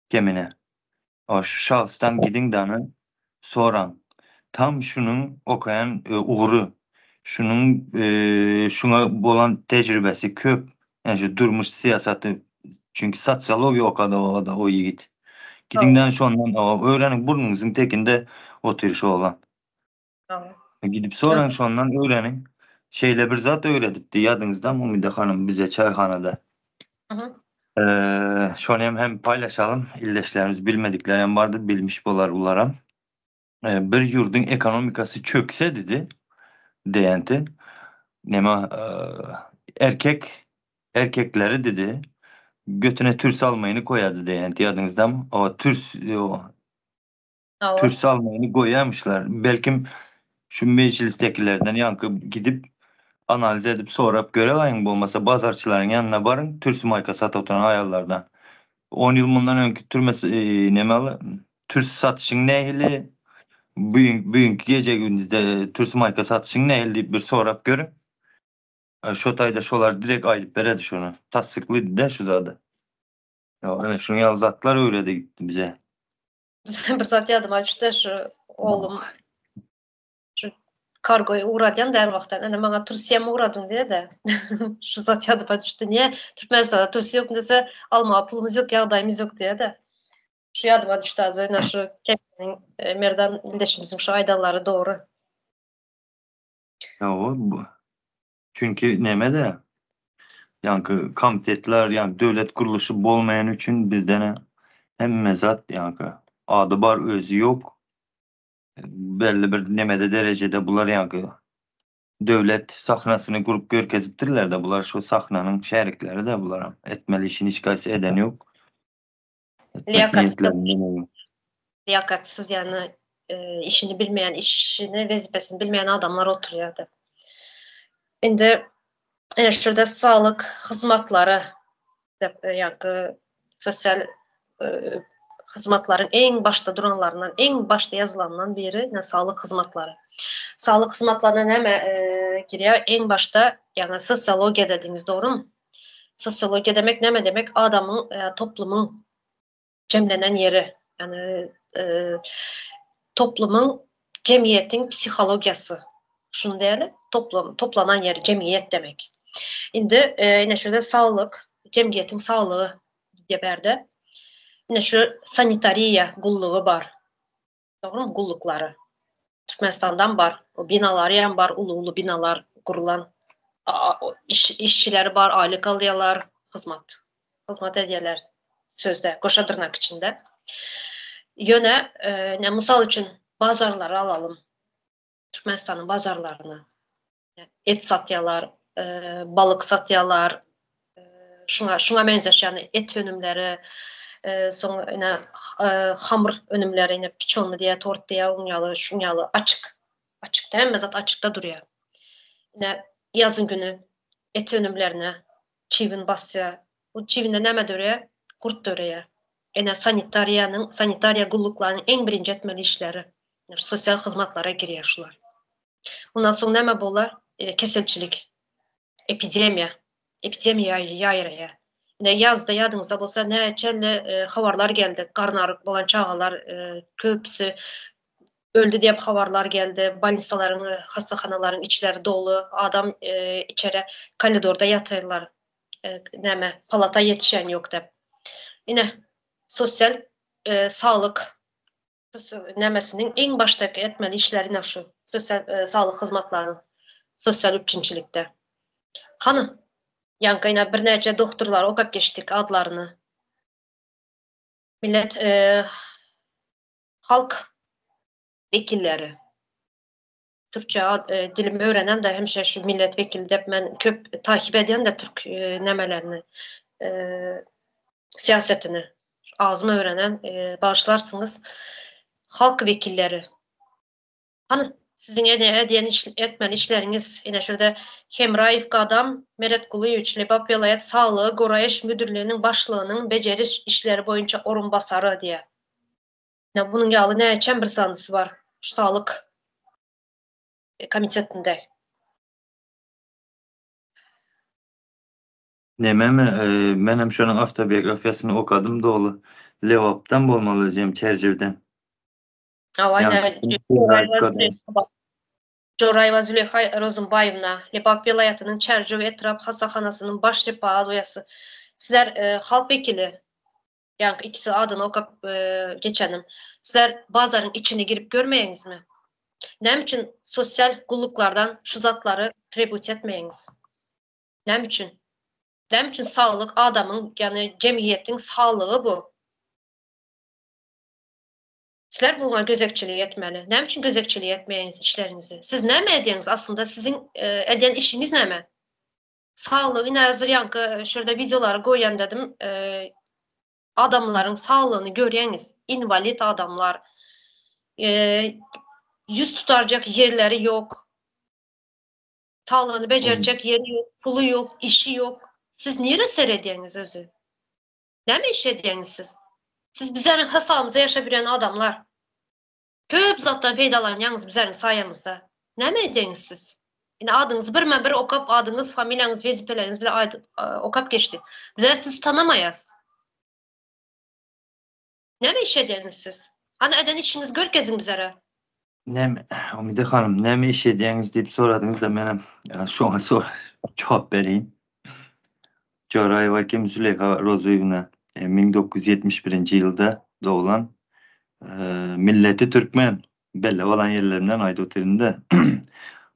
kemine. O şu şahsdan gidiň dany soraň. Tam şunuň okaýan ugry, şunuň şuňa bolan tejribesi köp. Ýani şu durmuş syýasaty çünki sosiologiýa okady o o ýigit. Gidiň dany şondan öwreniň burnuňyzyň tekinde otyr şu oglan. Gidip soraň şondan öwreniň. Şeýle bir zat öwredipdi ýadyňyzdamy Umyda hanym bize çaýhanada. Şony hem hem paýlaşalym ildeşlerimiz bilmedikler hem bardyr bilmiş bolar bularam. Bir ýurduň ekonomikasy çökse didi diýenti. Neme erkek erkekleri didi götüne türs almaýyny koýady diýenti ýadyňyzdamy? O türs Türs almagyny goýýamyşlar. Belkim şu mejlisdekilerden ýaňky gidip analiz edip sorap göräýiň bolmasa bazarçylaryň ýanyna baryň türsi maýka satyp oturan aýallardan. On ýyl mundan öňki türme neme türsi satyşyň nähili bu bugünki gije gündizde türsi maýka satyşyň nähili diýip bir sorap görüň. Şo taýda şolar direkt aýdyp beredi şony. Tassyklydy-da şu zady. Ýa şunuň ýaly zatlar öwredi gitdi bize. Bir zat ýadyma düşdi şu oglum şu kargoýy ugradýan däl wagtdan ene maňa Türsiýa ugradyň diýdi. Şu zat ýadyma düşdi. Niýe Türkmenistanda Türsiýa ýok diýse, almaga pulumyz ýok, ýagdaýymyz ýok diýdi. Şu ýadyma düşdi azı ene şu kepiniň e, Merdan ildeşimiziň şu aýdanlary dogry. Ýa bu çünki neme-de ýaňky komitetler, ýa döwlet gurluşy bolmaýany üçin bizden hemme zat ýaňky ady bar, özi ýok. Belli bir nemede derejede bular ýaňky döwlet sahnasyny gurup görkezipdirler-de, bular şu sahnanyň şärikleri-de bularam. Etmeli işini hiç haýsy eden ýok. Liýakatsyz. Liýakatsyz ýagny. işini bilmeýän, işini, wezipesini bilmeýän adamlar oturýardy. Indi ine şu ýerde saglyk hyzmatlary ýa-da sosial hyzmatlaryň iň başda duranlaryndan, iň başda ýazylandan biri ine saglyk hyzmatlary. Saglyk hyzmatlaryna näme girýär? Iň başda, ýagny sosiologiýa dediňiz, dogrumy? Sosiologiýa demek näme demek? Adamyň, toplumyň jemlenen ýeri, ýagny toplumyň, jemgyýetiň psihologiýasy. Şuny diýeli, toplum, toplanan ýeri jemgyýet demek. Indi ine şu ýerde saglyk, jemgyýetiň saglygy diýip bärde. Ine şu sanitariýa gullugy bar. Dogrymy gulluklary. Türkmenistandan bar. O binalary hem bar, uly-uly binalar gurulan. Iş, işçileri bar, aýlyk alýarlar, hyzmat. Hyzmat edýärler sözde, goşa dyrnak içinde. Ýöne, e, ne mysal üçin bazarlary alalym. Türkmenistanyň bazarlaryny. Et satýarlar, e, balyk satýarlar. E, şuňa şuňa meňzeş ýagny et önümleri, e, soň ine e, hamyr önümleri, ine piçonny diýýär, tort diýýär, onuň ýaly, şuň ýaly açyk. Açykda hemme zat açykda durýar. Ine ýazyň güni et önümlerine çybyn basýar. Bu çybynda näme döreýär? Gurt döreýär. Ine sanitariýanyň, sanitariýa gulluklarynyň iň birinji etmeli işleri. Sosial hyzmatlara girýär şular. Ondan soň näme bolar? E, keselçilik, epidemiýa, epidemiýa ýaýraýar. Ine ýazda ýadyňyzda bolsa näçe e, habarlar geldi. Garnaryk bolan çagalar e, köpüsi öldi diýip habarlar geldi. Bolnisalaryň, e, hassahanalaryň içleri doly, adam e, içere koridorda ýatyrlar. E, näme, palata ýetişen ýok diýip. Ine sosial e, saglyk nämesiniň iň başdaky etmeli işleri ine şu sosial e, saglyk hyzmatlarynyň sosial üpjünçilikde. Hany ýaňky ine birnäçe doktorlary okap geçdik adlaryny. Millet e, halk wekilleri. Türkçe ad, e, dilimi öwrenen de hemşe şu millet wekili dep men köp takip edýän de türk e, nämelerini e, siýasetini agzym öwrenen e, bagyşlarsyňyz halk wekilleri. Hany siziň ene edýän iş, etmeli işleriňiz ine şurada Hemraýew Gadam Meretgulyýewiç Lebap welaýat saglygy goraýyş müdirliginiň başlygynyň bejeriş işleri boýunça orunbasary diýýär. Ine bunuň ýaly näçem bir sanysy bar şu saglyk komitetinde. Nememi, menem şonuň awtobiografiýasyny okadym doly. Lebapdan bolmaly özem Çerjewden. Hawa ine Joraýewa Züleýha Rozumbaýewna, Lebap welaýatynyň Çärjew etrap hassahanasynyň baş şepagat uýasy. Sizler halk wekili, Ýaňky ikisi adyny okap geçenim. Sizler bazaryň içine girip görmeýäňizmi? Näme üçin sosial gulluklardan şu zatlary trebut etmeýäňiz? Näme üçin? Näme üçin saglyk adamyň, ýagny jemgyýetiň saglygy bu. Sizler buňa gözegçilik etmeli. Näme üçin gözegçilik etmeýäňiz işleriňizi? Siz näme edýäňiz aslynda siziň edýän işiňiz näme? Saglygy ine häzir ýaňky şu ýerde wideolary goýan dedim. Adamlaryň saglygyny görýäňiz. Inwalid adamlar. Ýüz tutarjak ýerleri ýok. Saglygyny bejerjek ýeri ýok, puly ýok, işi ýok. Siz nirä seredýäňiz özi? Näme iş edýäňiz siz? Siz bizleriň hasabymyza ýaşap ýören adamlar. Köp zatdan peýdalanýaňyz bizleriň saýamyzda. Näme edýäňiz siz? Ine adyňyzy birme-bir okap adyňyz, familiýaňyz, wezipeleriňiz bile aýdyp okap geçdik. Bizler sizi tanamaýas. Näme iş edýäňiz siz? Hany eden işiňizi görkeziň bizlere. Näme, Umyda hanym, näme iş edýäňiz diýip soradyňyz-da menem şoňa jogap bereýin. Joraýewa kim Züleýha Rozyýewna 1971-nji ýylda doglan. Milleti türkmen. Belli bolan ýerlerimden aýdyp otyryn-da.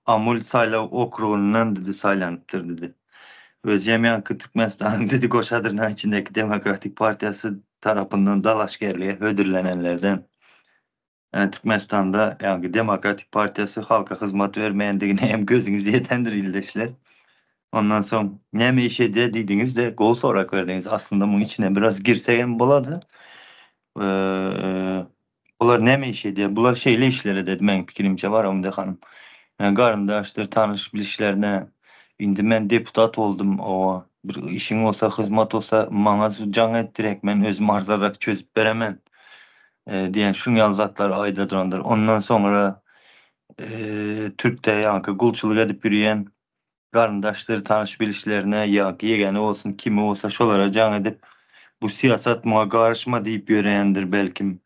Amul saýlaw okrugyndan diýdi saýlanypdyr diýdi. Özem ýaňky Türkmenistanyň diýdi goşa dyrnak içindäki Demokratik partiýasy tarapyndan dalaşgärlige hödürlenenlerden. Ýani Türkmenistanda ýaňky Demokratik partiýasy halka hyzmat bermeýändigine hem gözüňiz ýetendir ildeşler. Ondan soň näme iş edýär diýdiňiz-de gowy sorag berdiňiz. Aslynda muň içine biraz girsek hem bolady. Olar. Bular näme iş edýär? Bular şeýle işler ededi meň pikirimçe bar Umyda hanym. Ýa garyndaşdyr, tanyş bilişlerine indi men deputat boldum owa bir işiň bolsa, hyzmat bolsa maňa jaň et direkt men özüm arzanrak çözüp beremen diýen şuň ýaly zatlary aýda durandyr. Ondan soňra türkde ýaňky gulçulyk edip ýürýän garyndaşdyr, tanyş bilişlerine ýa ýegeni bolsun, kimi bolsa şolara jaň edip, bu syýasat muňa garyşma diýip ýöreýändir belkim.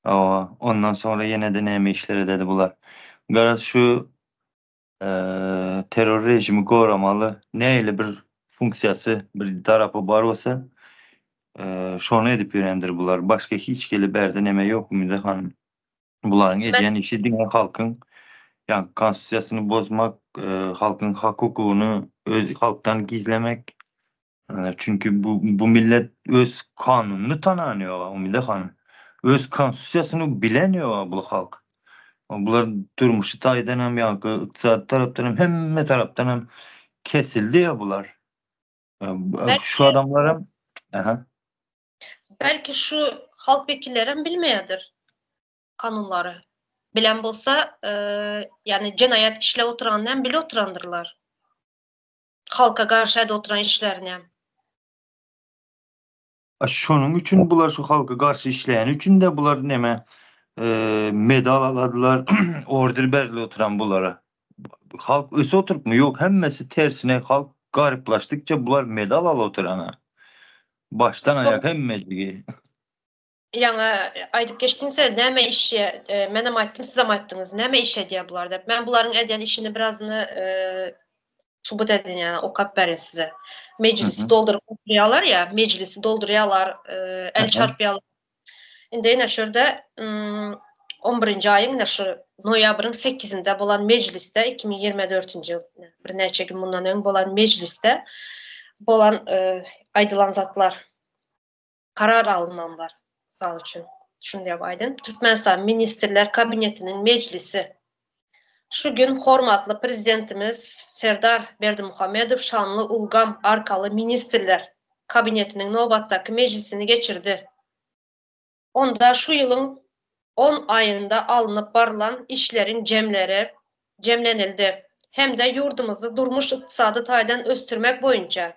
Hawa, ondan soňra ýene-de näme işler ededi bular. Garaz şu terror režimi goramaly nähili bir funksiýasy, bir tarapy bar bolsa, şony edip ýörendir bular. Başga hiç hili bärde neme ýok Ümide hanym. Bularyň edýän işi diňe halkyň ýa konstitusiýasyny bozmak, halkyň hak-hukugyny öz halkdan gizlemek. Çünki bu bu millet öz kanunyny tanan ýoga Umyda hanym. Öz konstitusiýasyny bilen ýoga bu halk. Bular durmuşy taýdan hem ýaňky ykdysady tarapdan hem hemme tarapdan hem kesildi ýa bular. Şu adamlaram aha. Belki şu halk wekillerem bilmeýärdir kanunlary. Bilen bolsa, ýagny jenaýat işläp oturanyny hem bilip oturandyrlar. Halka garşy edip oturan işlerini hem. A şonuň üçin bular şu halka garşy işleýäni üçin-de bular neme medal aladylar, order berdiler oturan bulara. Halk ösüp oturypmy? Ýok, hemmesi tersine halk garyplaşdykça bular medal alyp oturan. Başdan aýak hemmejigi. Ýaňy aýdyp geçdiňiz näme iş menem aýtdym sizem aýtdyňyz näme iş edýär bular diýip. Men bularyň edýän işini birazyny subut edin ýa okap berin size. Mejlisi dolduryp oturýarlar ýa, mejlisi doldurýarlar, el çarpýarlar. Indi ine şu ýerde 11-nji aýyň ine şu noýabryň 8-inde bolan mejlisde 2024-nji ýyl birnäçe gün mundan öň bolan mejlisde bolan aýdylan zatlar karar alynanlar mysal üçin şuny diýip aýdyn Türkmenistan Ministrler Kabinetiniň mejlisi şu gün hormatly Prezidentimiz Serdar Berdimuhamedow şanly ulgam arkaly Ministrler Kabinetiniň nobatdaky mejlisini geçirdi. Onda şu ýylyň on aýynda alnyp barlan işleriň jemleri jemlenildi hem-de ýurdumyzy durmuş-ykdysady taýdan ösdürmek boýunça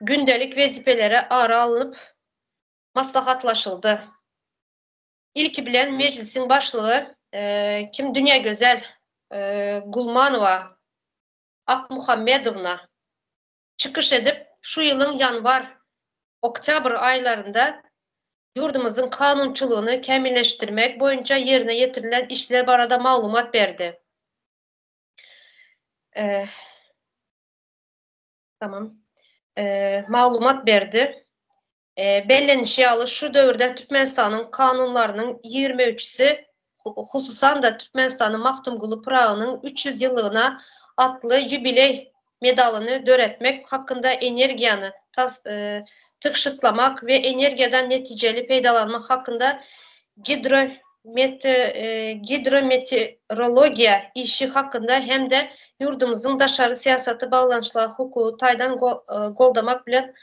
gündelik wezipelere ara alnyp maslahatlaşyldy. Ilki bilen Mejlisiň başlygy kim Dünýägözel Gulmanowa Akmuhammedowna çykyş edip, şu ýylyň ýanwar, oktýabr aýlarynda ýurdumyzyň kanunçylygyny kämilleşdirmek boýunça ýerine ýetirilen işler barada maglumat berdi. Tamam. Maglumat berdi. Bellenişi ýaly, şu döwürde Türkmenistanyň kanunlarynyň ýigrimi üçüsi, hususan-da, Türkmenistanyň Magtymguly Pyragynyň 300 ýyllygyna atly ýubileý medalyny döretmek hakynda energiýany tygşytlamak we energiýadan netijeli peýdalanmak hakynda gidrometeorologiýa işi hakynda hem-de ýurdumyzyň daşary syýasaty baglanyşygy hukugy taýdan goldamak bilen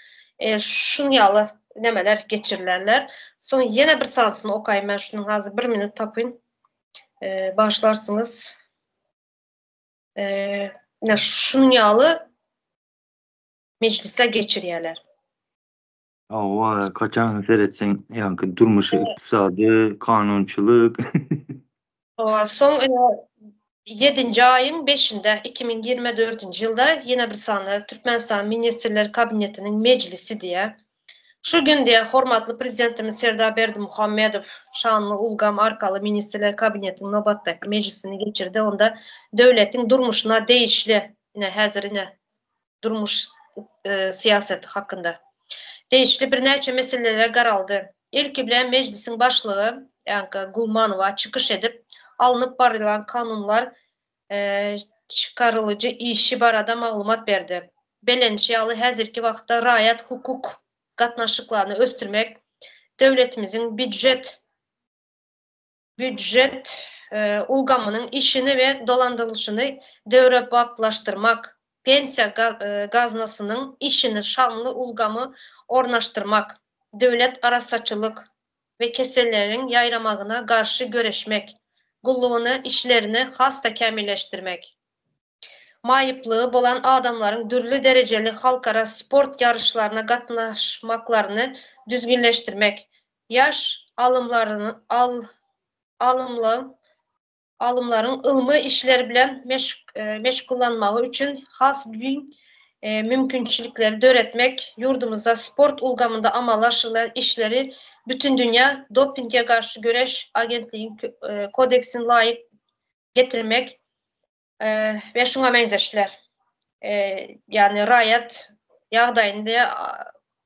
şuň ýaly nemeler geçirilerler. Soň ýene bir sanysyny okaýyn men şunuň hazir bir minut tapyn. Bagyşlarsyňyz. Ine şunuň ýaly mejlisler geçirýärler. Hawa, kaçan seretseň, ýaňky durmuşy, ykdysady, kanunçylyk. Hawa, soň ine ýedinji aýyň beşinde, 2024-nji ýylda ýene bir sany Türkmenistan Ministrler Kabinetiniň mejlisi diýýär. Şu gün diýýär, hormatly Prezidentimiz Serdar Berdimuhamedow şanly ulgam arkaly Ministrler Kabinetiniň nobatdaky mejlisini geçirdi. Onda döwletiň durmuşyna degişli, ine häzir ine durmuş syýasaty hakynda degişli birnäçe meselelere garaldy. Ilki bilen Mejlisiň başlygy ýaňky Gulmanowa çykyş edip, alnyp barylan kanunlar çykarylyjy işi barada maglumat berdi. Bellenişi ýaly, häzirki wagtda raýat-hukuk gatnaşyklaryny ösdürmek, döwletimiziň býujet býujet ulgamynyň işini we dolandyrylyşyny döwrebaplaşdyrmak, pensiýa gaznasynyň işini şanly ulgamy ornaşdyrmak, döwlet arassaçylyk we keselleriň ýaýramagyna garşy göreşmek gullugyny işlerini has-da kämilleşdirmek. Maýyplygy bolan adamlaryň dürli derejeli halkara sport ýaryşlaryna gatnaşmaklaryny düzgünleşdirmek. Ýaş alymlaryny al alymlaň alymlaryň ylmy işler bilen meşgullanmagy üçin has giň mümkinçilikleri döretmek, ýurdumyzda sport ulgamynda amala aşyrylýan işleri Bütindünýä dopinge garşy göreş agentligiň kodeksine laýyk getirmek we şuňa meňzeşler. Ýagny raýat ýagdaýyny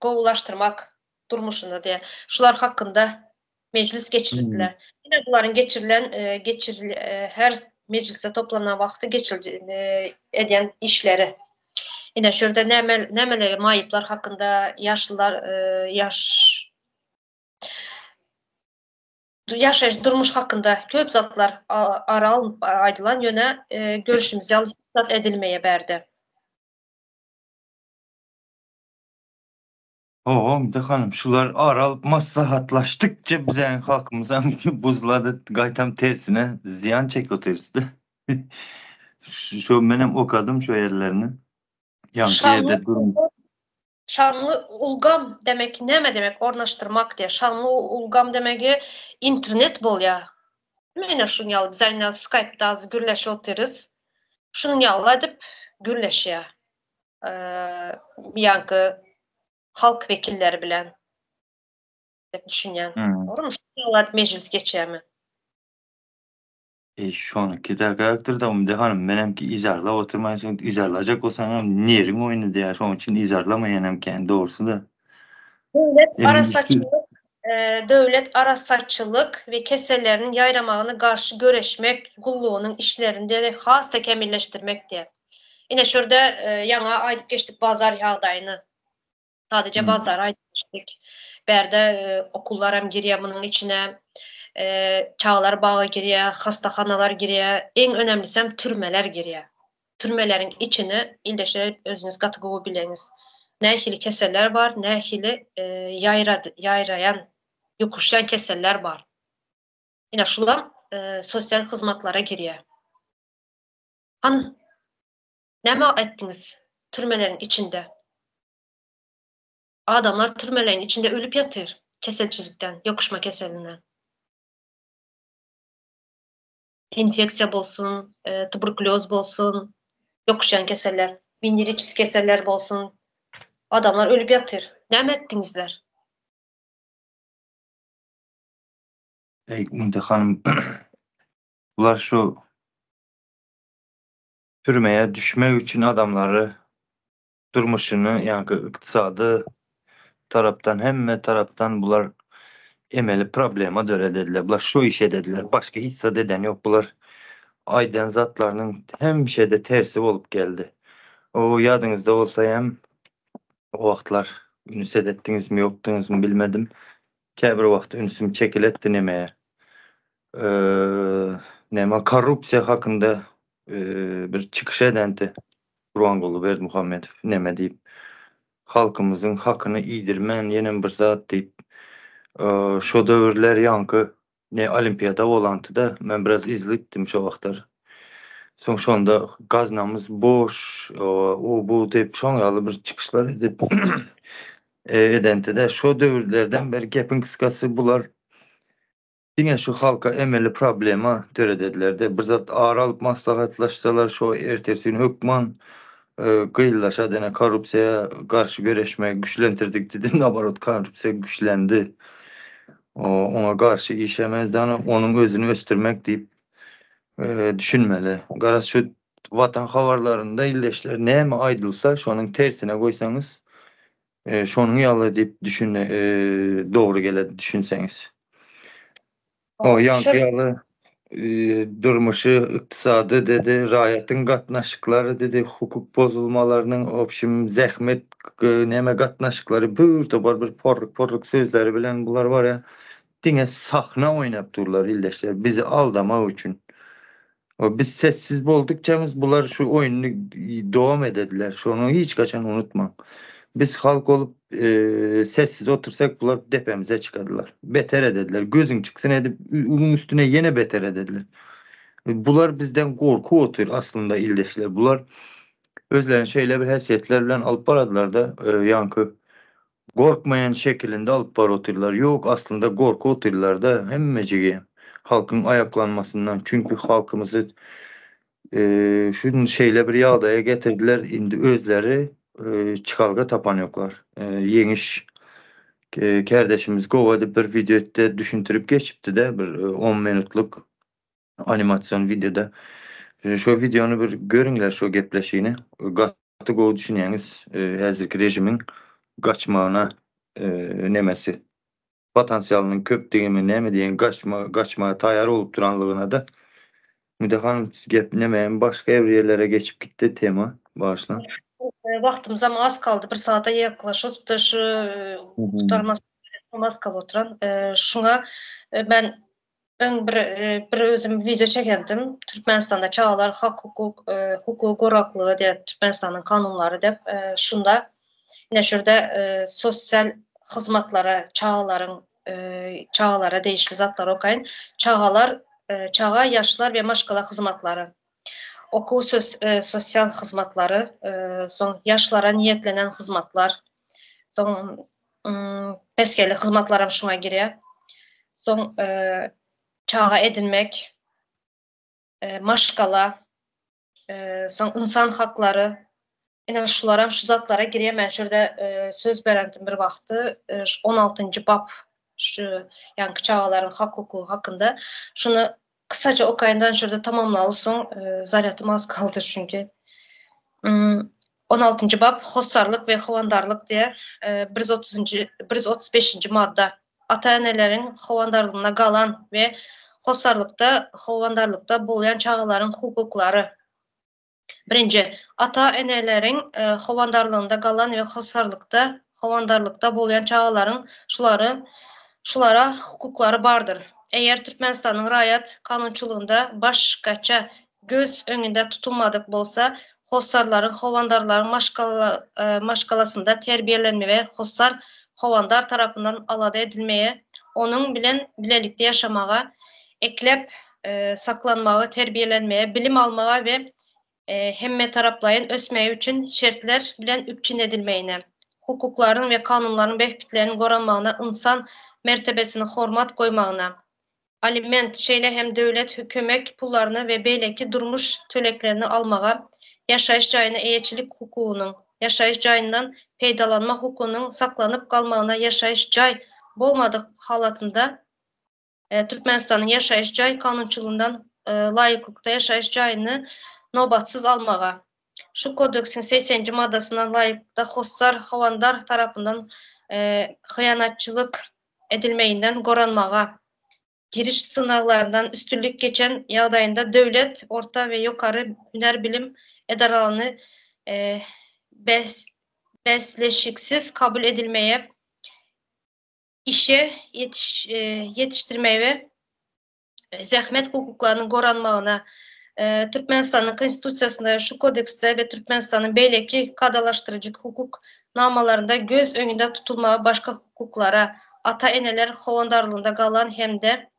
gowulaşdyrmak durmuşyny diýe. Şular hakynda mejlis geçirdiler. Ine bularyň geçirilen geçiril her mejlisde toplanan wagty geçiril edýän işleri. Ine şu ýerde näme nämeleri maýyplar hakynda ýaşlylar ýaş ýaşaýyş durmuş hakynda köp zatlar ara alnyp aýdylan ýöne görüşimiz ýaly hiç zat edilmeýär bärde. Hawa, Umyda hanym, şular ara alyp maslahatlaşdykça biziň halkymyzam buzlady, gaýtam tersine zyýan çekip otyrys-da. Şo menem okadym şo ýerlerini. Ýaňky ýerde durum. Şanly ulgam demek näme demek ornaşdyrmak diýýär. Şanly ulgam demegi internet bolýar. Mine şuň ýaly biz indi Skype-da az gürleşip otyrys. Şunuň ýaly edip gürleşýär. Ýaňky halk wekilleri bilen diýip düşünýän. Dogrumy? Şular mejlis geçýärmi? E şoniki de karakter da Umide hanım menemki izarlap oturmaýyn soň izarlajak bolsaňam neriň oýny diýýär şoň üçin izarlamaýan hem kän dogrusy da. Döwlet arassaçylyk Döwlet arassaçylyk we keselleriniň ýaýramagyna garşy göreşmek gullugynyň işlerini has-da kämilleşdirmek diýýär. Ine şu ýerde ýaňy aýdyp geçdik bazar ýagdaýyny. Sadece bazar aýdyp geçdik. Bärde okullar hem girýär munuň içine. Çagalar bagy girýär, hastahanalar girýär. Iň önemlisi hem türmeler girýär. Türmeleriň içini ildeşler özüňiz gaty gowy bileňiz. Nähili keseller bar, nähili ýaýraýan, ýokuşýan keseller bar. Ine şulam sosial hyzmatlara girýär. Hany, näme etdiňiz türmeleriň içinde? Adamlar türmeleriň içinde ölüp ýatyr keselçilikden, ýokuşma keselinden. Infeksiýa bolsun, tuberkulýoz bolsun, ýokuşýan keseller, weneriçeskiý keseller bolsun. Adamlar ölüp ýatyr. Näme etdiňizler? Eý, Umyda hanym, bular şu türmeye düşmek üçin adamlary durmuşyny ýaňky ykdysady tarapdan hemme tarapdan bular emeli problema döredediler. Bular şu iş edediler. Başga hiç zat eden ýok bular. Aýdan zatlarynyň hemişe-de tersi bolup geldi. O ýadyňyzda bolsa hem o wagtlar üns edetdiňizmi ýokduňyzmy bilmedim. Käbir wagt ünsüm çekiletdi nemeye. Näme korrupsiýa hakynda bir çykyş edenti Gurbanguly Berdimuhamedow neme diýip halkymyzyň hakyny iýdirmän ýenem bir zat diýip şo döwürler ýaňky ne olimpiada bolantyda men biraz yzlypdym şo wagtlar soň şonda gaznamyz boş o bu diýip şoň ýaly bir çykyşlar edip edentide şo döwürlerden beri gepiň kysgasy bular Diňe şu halka emeli problema dörededilerde bir zat ara alyp maslahatlaşsalar şo ertesi gün hökman gyýyllaşa dene korrupsiýa garşy göreşme güçlentirdik didi naborot korrupsiýa güçlendi oňa garşy işemezdi ana onuň özüni ösdürmek diýip düşünmeli garaz şu watan habarlarynda ildeşler näme aýdylsa şonuň tersine goýsaňyz Şonuň ýaly diýip düşüne dogry geler düşünseňiz. O ýaňky ýaly durmuşy, ykdysady dedi, raýatyň gatnaşyklary dedi, hukuk bozulmalarynyň obşim zähmet näme gatnaşyklary bir topar bir porruk-porruk sözleri bilen bular bar ýa diňe sahna oýnap durlar ildeşler bizi aldamak üçin. O biz sessiz boldukçamyz bular şu oýnuny dowam edediler. Şony hiç haçan unutmaň. Biz halk bolup sessiz otursak bular depemize çykadylar. Beter edediler. Gözüň çyksyn edip uň üstüne ýene beter edediler. Bular bizden gorkup otyr aslynda ildeşler. Bular özlerini şeýle bir häsiýetler bilen alyp baradylarda ýaňky gorkmaýan şekilinde alyp baryp otyrlar. Ýok aslynda gorkup otyrlarda hemmejigi halkyň aýaklanmasyndan çünki halkymyzy Şu şeýle bir ýagdaýa getirdiler, indi özleri çykalga tapan ýoklar. Ýeňiş kärdeşimiz gowy edip bir wideo etdi, düşündirip geçipdi-de bir on minutlyk animasion wideoda. Şo wideony bir görüňler şo gepleşigini. Gaty gowy düşünýäňiz häzirki režimiň gaçmagyna nemesi. Potensialynyň köpdügimi näme diýen gaçma gaçmaga taýar bolup duranlygynada Müde hanym gep nemem başga bir ýerlere geçip gitdi tema bagyşlaň. Wagtymyzam az kaldy bir sagada ýaklaşypdy şu gutarmas az galyp oturan şuňa men öň bir bir özüm wideo çekendim Türkmenistanda çagalar hak hukuk hukugy goraklygy diýip Türkmenistanyň kanunlary diýip şunda Ine şurada sosial hyzmatlara çagalaryň çagalara degişli zatlary okaýyn. Çagalar çaga, ýaşlar we maşgala hyzmatlary. Okuw sosial hyzmatlary, soň ýaşlara niýetlenen hyzmatlar, soň pesgeli hyzmatlaram şuňa girýär. Soň çaga edinmek, maşgala, soň ynsan haklary, ine şularam şu zatlara girýär. Men şu ýerde söz berendim bir wagty, 16-njy bap şu ýaňky çagalaryň hak-hukugy hakynda. Şuny kysaja okaýyndan şu ýerde tamamlaly soň zarýadym az galdy çünki. 16-njy bap hossarlyk we howandarlyk diýýär. 130-njy, 135-nji madda. Ata-eneleriň howandarlygynda galan we hossarlykda, howandarlykda bolýan çagalaryň hukuklary. Birinji, ata-eneleriň howandarlygynda galan we hossarlykda, howandarlykda bolýan çagalaryň şulary, şulara hukuklary bardyr. Eger Türkmenistanyň raýat kanunçylygynda başgaça göz öňünde tutulmadyk bolsa, hossarlaryň, howandarlaryň maşgala, maşgalasynda terbiýelenmege, hossar, howandar tarapyndan alada edilmege, onuň bilen bilelikde ýaşamaga, ekläp saklanmaga, terbiýelenmege, bilim almaga we hemmetaraplaýyn ösmegi üçin şertler bilen üpjün edilmegine, hukuklarynyň we kanunlaryň bähbitleriniň goranmagyna, ynsan mertebesine hormat goýmagyna, aliment, şeýle hem döwlet kömek pullaryny we beýleki durmuş töleglerini almaga, ýaşaýyş jaýyna eýeçilik hukugynyň, ýaşaýyş jaýyndan peýdalanma hukugynyň saklanyp galmagyna ýaşaýyş jaý bolmadyk halatynda Türkmenistanyň ýaşaýyş jaý kanunçylygyndan laýyklykda ýaşaýyş jaýyny nobatsyz almaga, şu Kodeksiň 80-nji maddasyna laýyklykda hossar, howandar tarapyndan hyýanatçylyk edilmeginden goranmaga, giriş synaglaryndan üstünlik geçen ýagdaýynda döwlet orta we ýokary hünär bilim edaralaryny bäsleşiksiz kabul edilmeye, işe ýetişdirmege zähmet hukuklarynyň goranmagyna, Türkmenistanyň Konstitusiýasynda, şu Kodeksde we Türkmenistanyň beýleki kadalaşdyryjy hukuk namalarynda göz öňünde tutulmagy başga hukuklara, ata-eneler howandarlygynda galan hem-de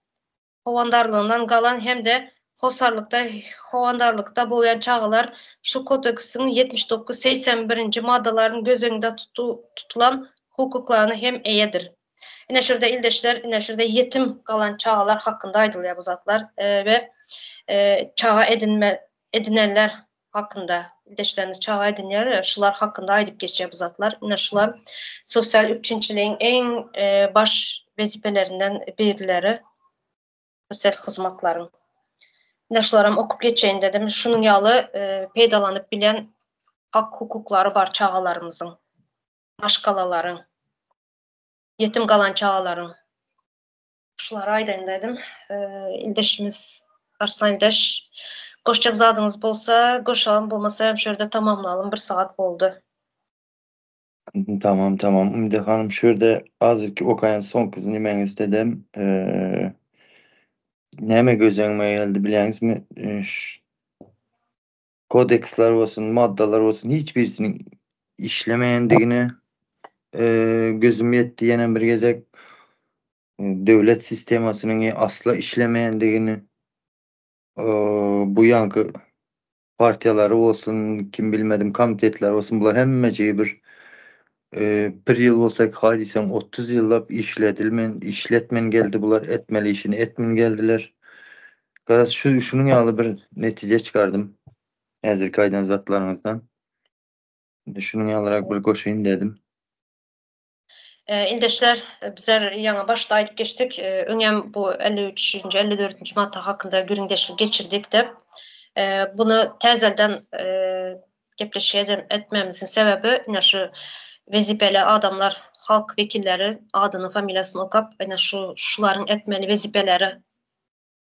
howandarlygyndan galan hem-de hossarlykda howandarlykda bolýan çagalar şu Kodeksiň 79, 81-nji maddalaryny göz öňünde tutulan hukuklaryna hem eýedir. Ine şurada ildeşler, ine şurada ýetim galan çagalar hakynda aýdylýar bu zatlar we çaga edinme edinenler hakynda ildeşlerimiz çaga edinýär, şular hakynda aýdyp geçýär bu zatlar. Ine şular sosial üpjünçiligiň iň baş wezipelerinden birleri sosial hyzmatlaryň. Ine şularam okup geçeýin dedim. Şunuň ýaly peýdalanyp bilen hak hukuklary bar çagalarymyzyň, maşgalalaryň. Ýetim galan çagalaryň. Şulary aýdaýyn dedim. Ildeşimiz Arslan ildeş goşjak zadyňyz bolsa goşalym bolmasa hem şu ýerde tamamlalym bir sagat boldy. Tamam tamam Umide hanym şu ýerde azirki okaýan soňky nimäňiz dedem näme göz öňüme geldi bilýäňizmi kodeksler bolsun maddalar bolsun hiç birisiniň işlemeýändigini. Gözüm ýetdi ýene bir gezek döwlet sistemasynyň asla işlemeýändigini. Bu ýaňky partiýalary bolsun, kim bilmedim komitetleri bolsun, bular hemmejigi bir bir ýyl bolsa haý diýseň 30 ýyllap işledilmen, işletmen geldi bular, etmeli işini etmen geldiler. Garaz şu şunuň ýaly bir netije çykardym häzirki aýdan zatlaryňyzdan. Şunuň ýalyrak bir goşaýyn dedim. Ildeşler, bizler ýaňy başda aýdyp geçdik, öňem bu 53-nji, 54-nji madda hakynda gürrüňdeşlik geçirdik-de. Buny täzelden gepleşik etmemiziň sebäbi ine şu wezipeli adamlar, halk wekilleri adyny, familiýasyny okap, ine şu şularyň etmeli wezipeleri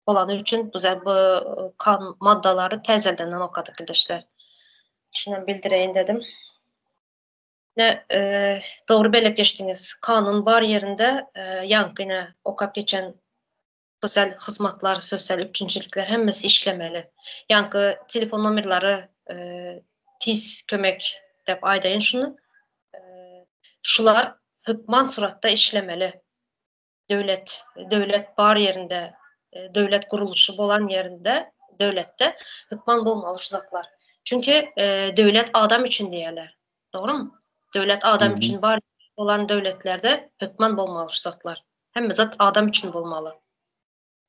bolany üçin bize bu kanun maddalary täzeldenden okadyk ildeşler. Şunam bildireýin dedim. Ne dogry belläp geçdiňiz. Kanun bar ýerinde ýaňky ine okap geçen sosial hyzmatlar, sosial üpjünçilikler hemmesi işlemeli. Ýaňky telefon nomerleri tiz kömek dep aýdaýyn şuny. Şular hökman suratda işlemeli. Döwlet, döwlet bar ýerinde, döwlet gurluşy bolan ýerinde, döwletde hökman bolmaly şu zatlar. Çünki döwlet adam üçin diýýärler. Dogrumy? Döwlet adam üçin bar bolan döwletlerde hökman bolmaly şu zatlar. Hemme zat adam üçin bolmaly.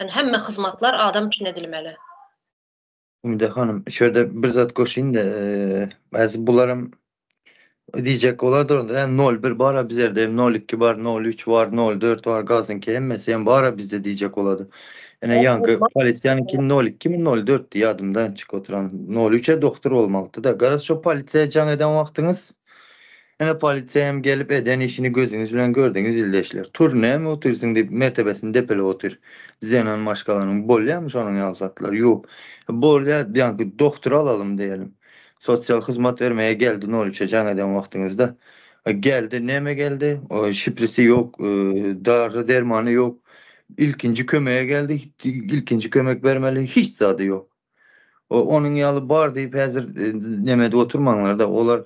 Yani hemme hyzmatlar adam üçin edilmeli. Ümide hanym, şu ýerde bir zat goşaýyn-da, häzir bularam diýjek bolardyr, ýa nol bir bar-a bizlerde hem nol iki bar, nol üç bar, nol dört bar, gazyňky hemmesi hem bar-a bizde diýjek bolady. Ine ýaňky polisiýanyňky nol ikimi, nol dörtdi ýadymdan çykyp oturan. Nol üçe doktor bolmalydy-da. Garaz şo polisiýa jaň eden wagtyňyz Ine polisiýa hem gelip eden işini gözüňiz bilen gördüňiz ildeşler. Tur näme otyrsyň diýip mertebesini depelep otyr. Zenan maşgalanyň bolýamy şonuň ýaly zatlar? Ýok. Bolýa ýaňky dogtury alalym diýelim. Sosial hyzmat bermäge geldi nol üçe jaň eden wagtyňyzda. Geldi näme geldi? Şiprisi ýok, dary dermany ýok. Ilkinji kömege geldi, ilkinji kömek bermeli hiç zady ýok. Onuň ýaly bar diýip häzir neme edip oturmaňlarda, olar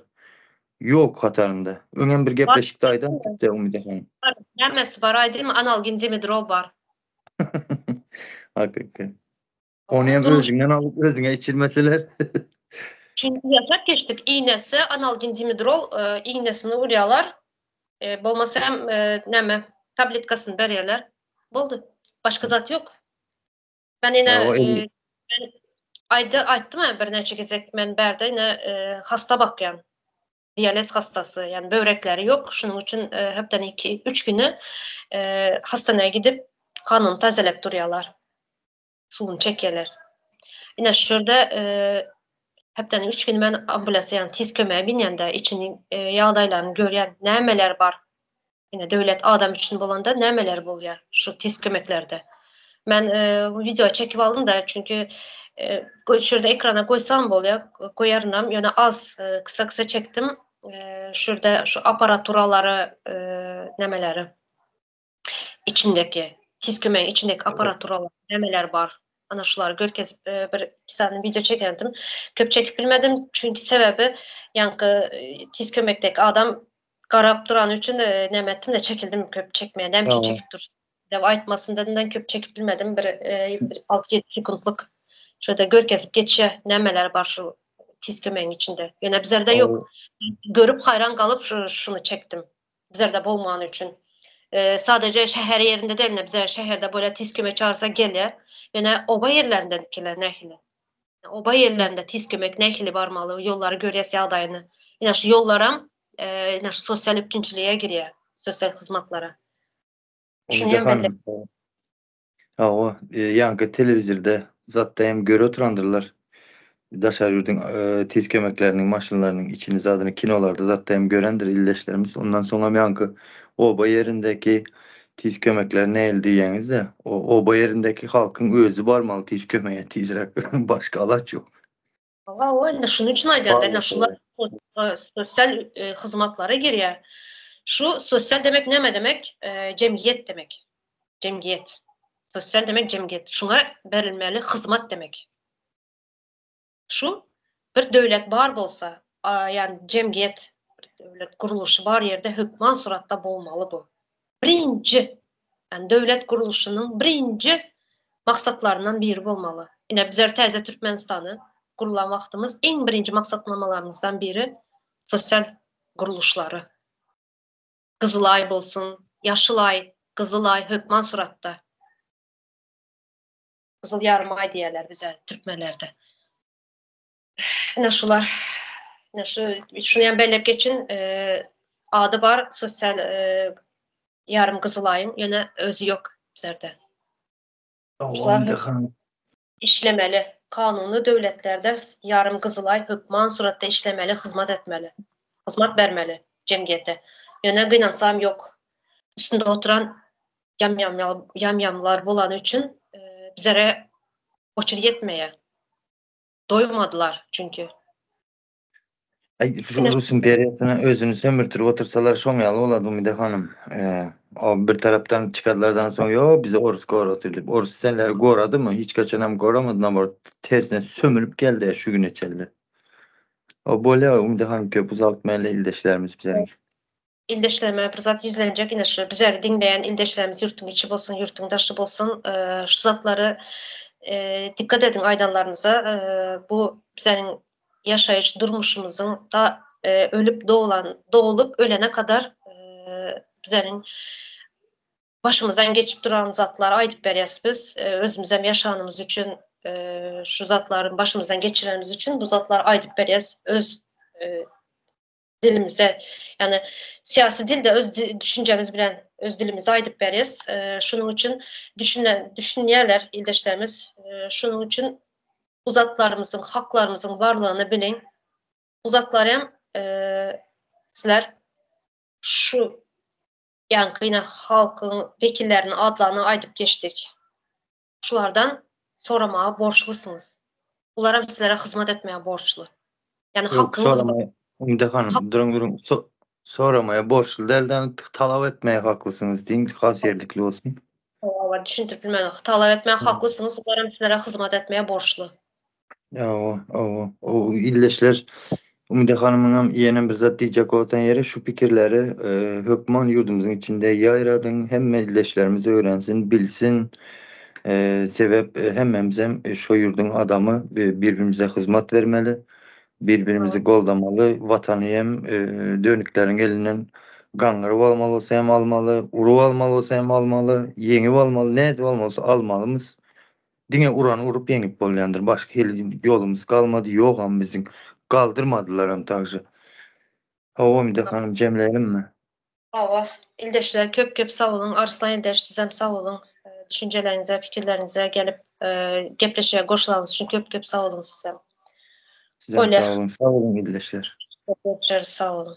ýok hatarynda. Öňem bir gepleşikde aýdan tipde Umyda hanym. Bar, nämesi bar aýdaymy? Analgin dimedrol bar. Hakyky. Ony hem özüňden alyp özüňe içirmeseler. Çünki ýaşap geçdik iýnesi analgin dimedrol iýnesini urýarlar. Bolmasa hem näme tabletkasyny berýärler. Boldy. Başga zat ýok. Men ine men aýdy aýtdym ha birnäçe gezek men bärde ine hasta bakýan. Dializ hastasy, ýani böwrekleri ýok. Şunuň üçin hepdeniň 2 3 güni hastanaya gidip ganyny tazelep durýarlar. Suwuny çekýärler. Ine şu ýerde hepdeniň 3 güni men ambulansa ýani tiz kömege binýän-de içini ýagdaýlaryny görýän nämeler bar. Ine döwlet adam üçin bolanda nämeler bolýar şu tiz kömeklerde. Men wideo çekip aldym-da, çünki şu ýerde ekrana goýsam bolýar, goýarynam, ýöne az kysa-kysa çekdim. Şu ýerde şu apparaturalary nämeleri içindeki tiz kömegiň içindeki apparaturalar nämeler bar. Ana şulary görkezip bir iki sany wideo çekendim. Köp çekip bilmedim, çünki sebäbi ýaňky tiz kömekdeki adam Garap durany üçin näme etdim-de çekildim köp çekmeye. Näme üçin çekip dur? Dep aýtmasyn dedim köp çekip bilmedim. Bir 6-7 sekuntlyk şurada görkezip geçýä nämeler bar şu tiz kömegiň içinde. Ýöne bizlerde ýok. Görüp haýran galyp şu şuny çekdim. Bizlerde bolmany üçin. Sadece şäher ýerinde däl, bize şäherde böyle tiz kömek çagyrsa gelýär. Ýöne oba ýerlerinde nähili? Oba ýerlerinde tiz kömek nähili barmaly, ýollary görýäs ýagdaýyny. Ine şu ýollaram ine şu sosial üpjünçilige girýär, sosial hyzmatlara. Şuny hem belle. Hawa, ýaňky telewizorda zatda hem görüp oturandyrlar. Daşary ýurduň tiz kömekleriniň maşynlarynyň içini zadyny kinolarda zatda hem görendir ildeşlerimiz. Ondan soňam ýaňky oba ýerindäki Tiz kömekler nähili diýýäňiz-de, o oba ýerindäki halkyň özi barmaly tiz kömege tizräk, başga alaç ýok. Hawa, indi şunuň üçin aýdýan-da, ine şular sosial hyzmatlara girýär. Şu sosial demek näme demek? Jemgyýet demek. Jemgyýet. Sosial demek jemgyýet. Şuňa berilmeli hyzmat demek. Şu bir döwlet bar bolsa, ýagny jemgyýet. Döwlet gurluşy bar ýerde hökman suratda bolmaly bu. Birinji, ýani döwlet gurluşynyň birinji maksatlaryndan biri bolmaly. Ine bizler täze Türkmenistany gurlan wagtymyz iň birinji maksatnamalarymyzdan biri sosial gurluşlary. Gyzylaý bolsun, ýaşylaý, gyzylaý hökman suratda. Gyzyl ýarymaý diýýärler bize türkmenlerde. Ine şular. Ine şu şuny hem belläp geçin. Ady bar sosial ýarym gyzylaýyň ýöne özi ýok bizlerde. Şular işlemeli. Kanuny döwletlerde ýarym gyzylaý hökman suratda işlemeli, hyzmat etmeli. Hyzmat bermeli jemgyýete. Ýöne gynansam ýok. Üstünde oturan ýam-ýamlar bolany üçin bizlere oçur ýetmeýär. Doýmadylar çünki. Aý şu Rus imperiýasyna özüni sömürtirip otursalar şoň ýaly bolady Umyda hanym. O bir tarapdan çykarlardan soň ýo bizi orus gorady diýip. Orus senleri goradymy? Hiç haçanam goramady naborot tersine sömürip geldi şu güne çenli. O bolýa Umyda hanym köp uzaltmaýaly ildeşlerimiz bizeniň. Ildeşlerime bir zat ýüzlenjek ine şu bizleri diňleýän ildeşlerimiz ýurtuň içi bolsun ýurtuň daşy bolsun şu zatlary dikkat ediň aýdanlarymyza bu bizeniň ýaşaýyş durmuşymyzyň da ölüp doglan dogulup ölene kadar bizeniň başymyzdan geçip duran zatlary aýdyp berýäs biz özümizem ýaşanymyz üçin şu zatlary başymyzdan geçirenimiz üçin bu zatlary aýdyp berýäs öz dilimizde, ýagny syýasy dilde öz düşünjemiz bilen öz dilimizde aýdyp berýäs. Şunuň üçin düşünen düşünýärler ildeşlerimiz. Şunuň üçin bu zatlarymyzyň, haklarymyzyň barlygyny biliň. Bu zatlary hem sizler şu ýaňky ýene halkyň wekilleriniň adlaryny aýdyp geçdik. Şulardan soramaga borçlusyňyz. Bular hem sizlere hyzmat etmäge borçly. Ýagny hakyňyz bar. Umyda hanym, duruň duruň. Soramaýa borçly däl-de, talap etmäge haklysyňyz diýiň, has ýerlikli bolsun. Hawa, düşündirip bilmedim. Talap etmäge haklysyňyz, bular hem sizlere hyzmat etmäge borçly. Hawa, hawa. O ildeşler Umyda hanymyňam ýene bir zat diýjek bolsan ýeri şu pikirleri hökman ýurdumyzyň içinde ýaýradyň, hemme ildeşlerimiz öwrensin, bilsin. Sebäp hemmemizem şo ýurduň adamy, bir-birimize hyzmat bermeli, bir-birimizi goldamaly, watany hem dönükleriň elinden gaňryp almaly bolsa hem almaly, urup almaly bolsa hem almaly, ýeňip almaly, nädip almaly bolsa almalymyz. Diňe urany urup ýeňip bolýandyr. Başga hili ýolumyz galmady, ýogam biziň. Galdyrmadylaram także. Hawa Umyda hanym jemläýelimmi? Hawa, ildeşler köp köp sag boluň. Arslan ildeş sizem sag boluň. Düşünjeleriňize, pikirleriňize gelip gepleşige goşulanyňyz üçin köp köp sag boluň sizem. Sizem sag boluň. Sag boluň ildeşler. Görüşeris sag boluň.